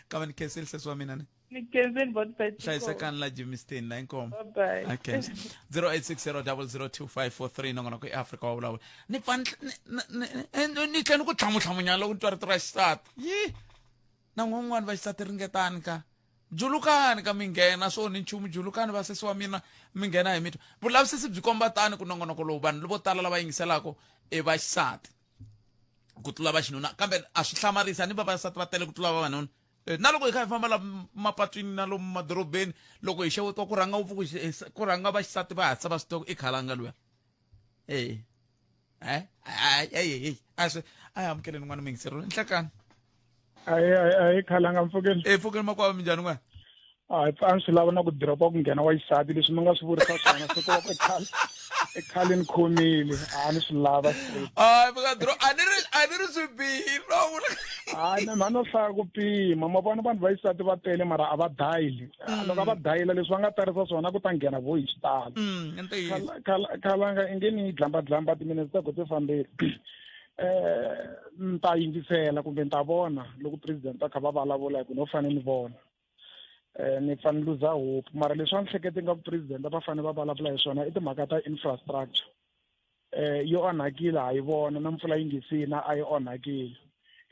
kambe ni khensile sesi wa mina ni. Ni khensile botpet. Hlayisekani la Germiston la inkomo. Bye bye. Okay. 0860002543 nongonoko i Afrika wa vulavula. Ni pfa ni tlhela ni ku tlhamutlhamunyana loko ni twa rito ra xisati. Yi na n'wan'wana va xisati ringetani ka julukani ka mi nghena swo ni nchumu, julukani vasesi wa mina mi nghena hi mitwa. Vulavisisi byi komba tani ku nongonoko lowu vanhu vo tala lava yingiselaka i va xisati ku tlula va xinuna, kambe a swi hlamarisa ni vavasati va tele ku tlula vavanuna. Na loko hi kha hi famba la mapatwini na lomu madorobeni, loko hi xewetiwa ku rhanga ngopfu ku rhanga vaxisati va hatlisa va swi tiva ku i khalanga luya. A swi a hi amukeleni n'wana muyingiseri nhlekani. Ayi khalanga mpfukeni. Pfukeni makwavo, minjhani n'wana? A a ni swi lava na ku diropa ku nghena wa xisati leswi mi nga swi vurisa swona se ku va ku i khale i khale ni khomile a ni swi lava straight. Hayi mi nga dro a ni ri a ni ri swi bihile no vula. Hayi na mhani no hlaya ku pima, ma vona vanhu va xisati va tele mara a va dayili. Loko a va dayila leswi va nga tarisa swona ku ta nghena vo hi xitalo. I ntiyiso. Khalanga i nge ni dlamba dlamba timinetse ta ku ti fambile. Ni ta yingisela kumbe ni ta vona loko president a kha va vulavula hi ku no fanele ni vona. Ni pfa ni luza hope, mara leswi a ni hlekete nga ku president va fanele va vulavula hi swona i timhaka ta infrastructure. Yi onhakile ha yi vona na mpfula yi nge si na a yi onhakile.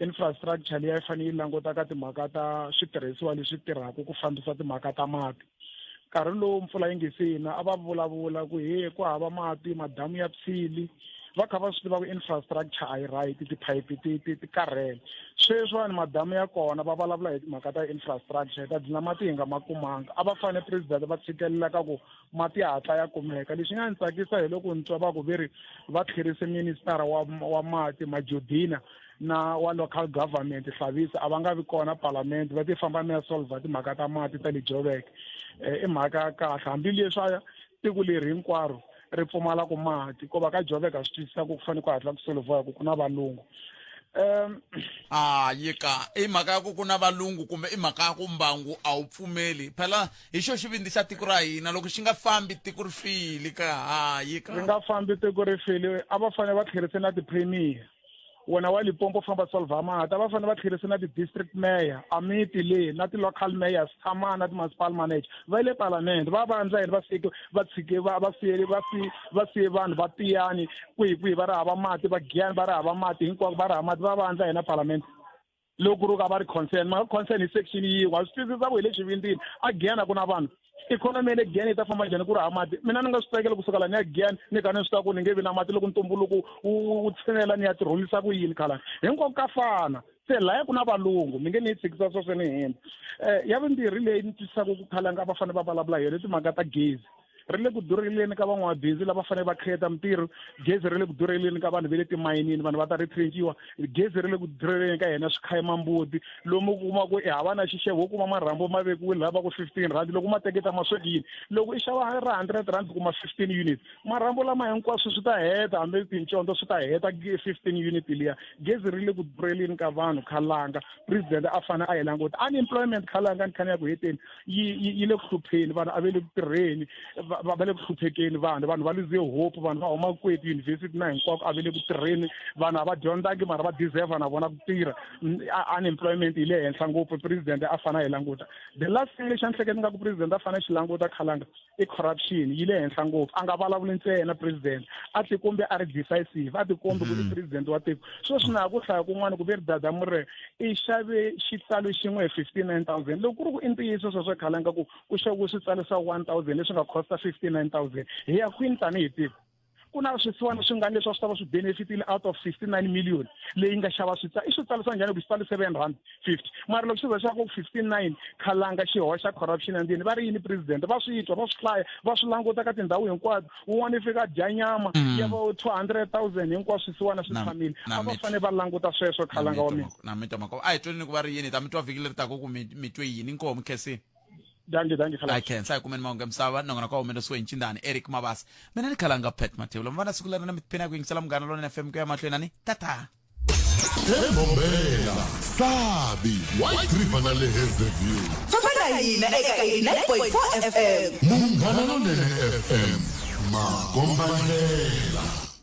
Infrastructure liya yi fanele yi languta ka timhaka ta switirhisiwa leswi tirhaka ku fambisa timhaka ta mati. Nkarhi lowu mpfula yi nge si na a va vulavula ku he ku hava mati, madamu ya phyile, va kha va swi tiva ku infrastructure a yi right, tiphayiphi ti ti ti karhele. Sweswiwani madamu ya kona va vulavula hi timhaka ta infrastructure, hi ta dlina mati hi nga ma kumanga. A va fanele president va tshikelela ka ku mati ya hatla ya kumeka. Lexi nga ni tsakisa hi loko ni twa va ku ve ri va tlherise minister wa mati Majodina na wa local government Hlabisa, a va nga vi kona parliament, va ti famba mi ya solve timhaka ta mati ta le Joburg. I mhaka ya kahle hambileswi a tiko leri hinkwaro ri pfumalaka mati, ko va ka Joburg a swi twisisa ku ku fanele ku hatla ku solviwa hi ku ku na valungu. Um hayi ka i mhaka ya ku ku na valungu kumbe i mhaka ya ku mbangu a wu pfumeli phela hi xo xivindzi xa tiko ra hina loko xi nga fambi tiko ri file ka hayi ka ri nga fambi tiko ri file a va fanele va tlherise na ti-premier wena wa Limpopo famba solva mati a va fanele va tlherise na ti-district mayor a miti le na ti-local mayors tshama na ti-municipal manager va le palamende va va endla yini va sike va tshike va va siye va si va siye vanhu va tiyani kwihi kwihi va ri hava mati va giyani va ri hava mati hinkwako va ri hava mati va va endla yini palamende loko ri ka va ri concern ma concern hi section yin'we wa swi twisisa ku hi le xivindini a giyani a ku na vanhu ikhonomi ya le giyani yi ta famba njhani ku ri hava mati mina ni nga swi tsakela kusuka la ni ya giyani ni kha ni swi tiva ku ni nge vi na mati loko ntumbuluko wu tshinela ni ya tirhumisa ku yini khalani hinkwako ka fana se laya ku na valungu mi nge ni yi tshikisa sweswo ni hina um ya vumbirhi leyi ni twisisaka ku khalanga a va fanele va vulavula hi yona i timhaka ta gezi ri le ku durheleni ka van'wamabindzu lava fanele va create mintirho gezi ri le ku durheleni ka vanhu va le timayinini vanhu va ta retrenchiwa gezi ri le ku durheleni ka hina swikhayimambuti lomu u kuma ku i hava na xixevo wo kuma marhambu ma vekiwile laha va ku 15 rand loko ma teketa ma sweki yini loko i xava ra 100 rand kuma 15 units marhambu lama hinkwaswo swi ta heta hambi tincondzo swi ta heta 15 unit liya gezi ri le ku durheleni ka vanhu khalanga president a fanele a yi languta unemployment khalanga ni khani ya ku heteni yi yi yi le ku hlupheni vanhu a va le ku tirheni va va le ku hluphekeni vanhu vanhu va luze hope vanhu va huma kwihi tiyunivhesiti na hinkwako a va le ku tirheni vanhu a va dyondzangi mara va deserve na vona ku tirha unemployment yi le henhla ngopfu president a fanele a yi languta the last thing lexi a ni hleketa nga ku president a fanele a xi languta khalanga i corruption yi le henhla ngopfu a nga vulavuli ntsena president a tikombe a ri decisive a tikombe ku i president wa tiko sweswi na ha ku hlaya kun'wana ku ve ri dada mure i xave xitsalo xin'we hi 59000 loko ku ri ku i ntiyiso sweswo khalanga ku ku xaviwe switsalo swa 1000 leswi nga costa 59000 hi ya kwini tanihi tiko ku na swisiwana swingani leswi a swi ta va swi benefitile out of 69 million leyi nga xava switsalo i switsalo swa njhani ku xitsalo 7 rand 50 mara loko xi za xa ku 59 khalanga xi hoxa corruption endzeni va ri yini president va swi twa va swi hlaya va swi languta ka tindhawu hinkwato wun'wana i fika a dya nyama ya va 200 000 hinkwaswo swisiwana swi tshamile a va fanele va languta sweswo khalanga wa mina na mi twa mako a hi tweni ku va ri yini ta mi twa vhiki leri taka ku mi twe yini inkomu khensini dankie dankie I can sa kumeni mahungu ya misava nongonoko wa humelerisiwe hi ncindani eric mabasa mina ni khalanga pet mathevula mi va na siku leri na mi tiphina ku yingisela munghana lonene fm ku ya mahlweni ani tata Bombela, Sabi, White River na le Hazyview. Famba na hina eka 89.4 FM. Munghana Lonene FM, makombandlela.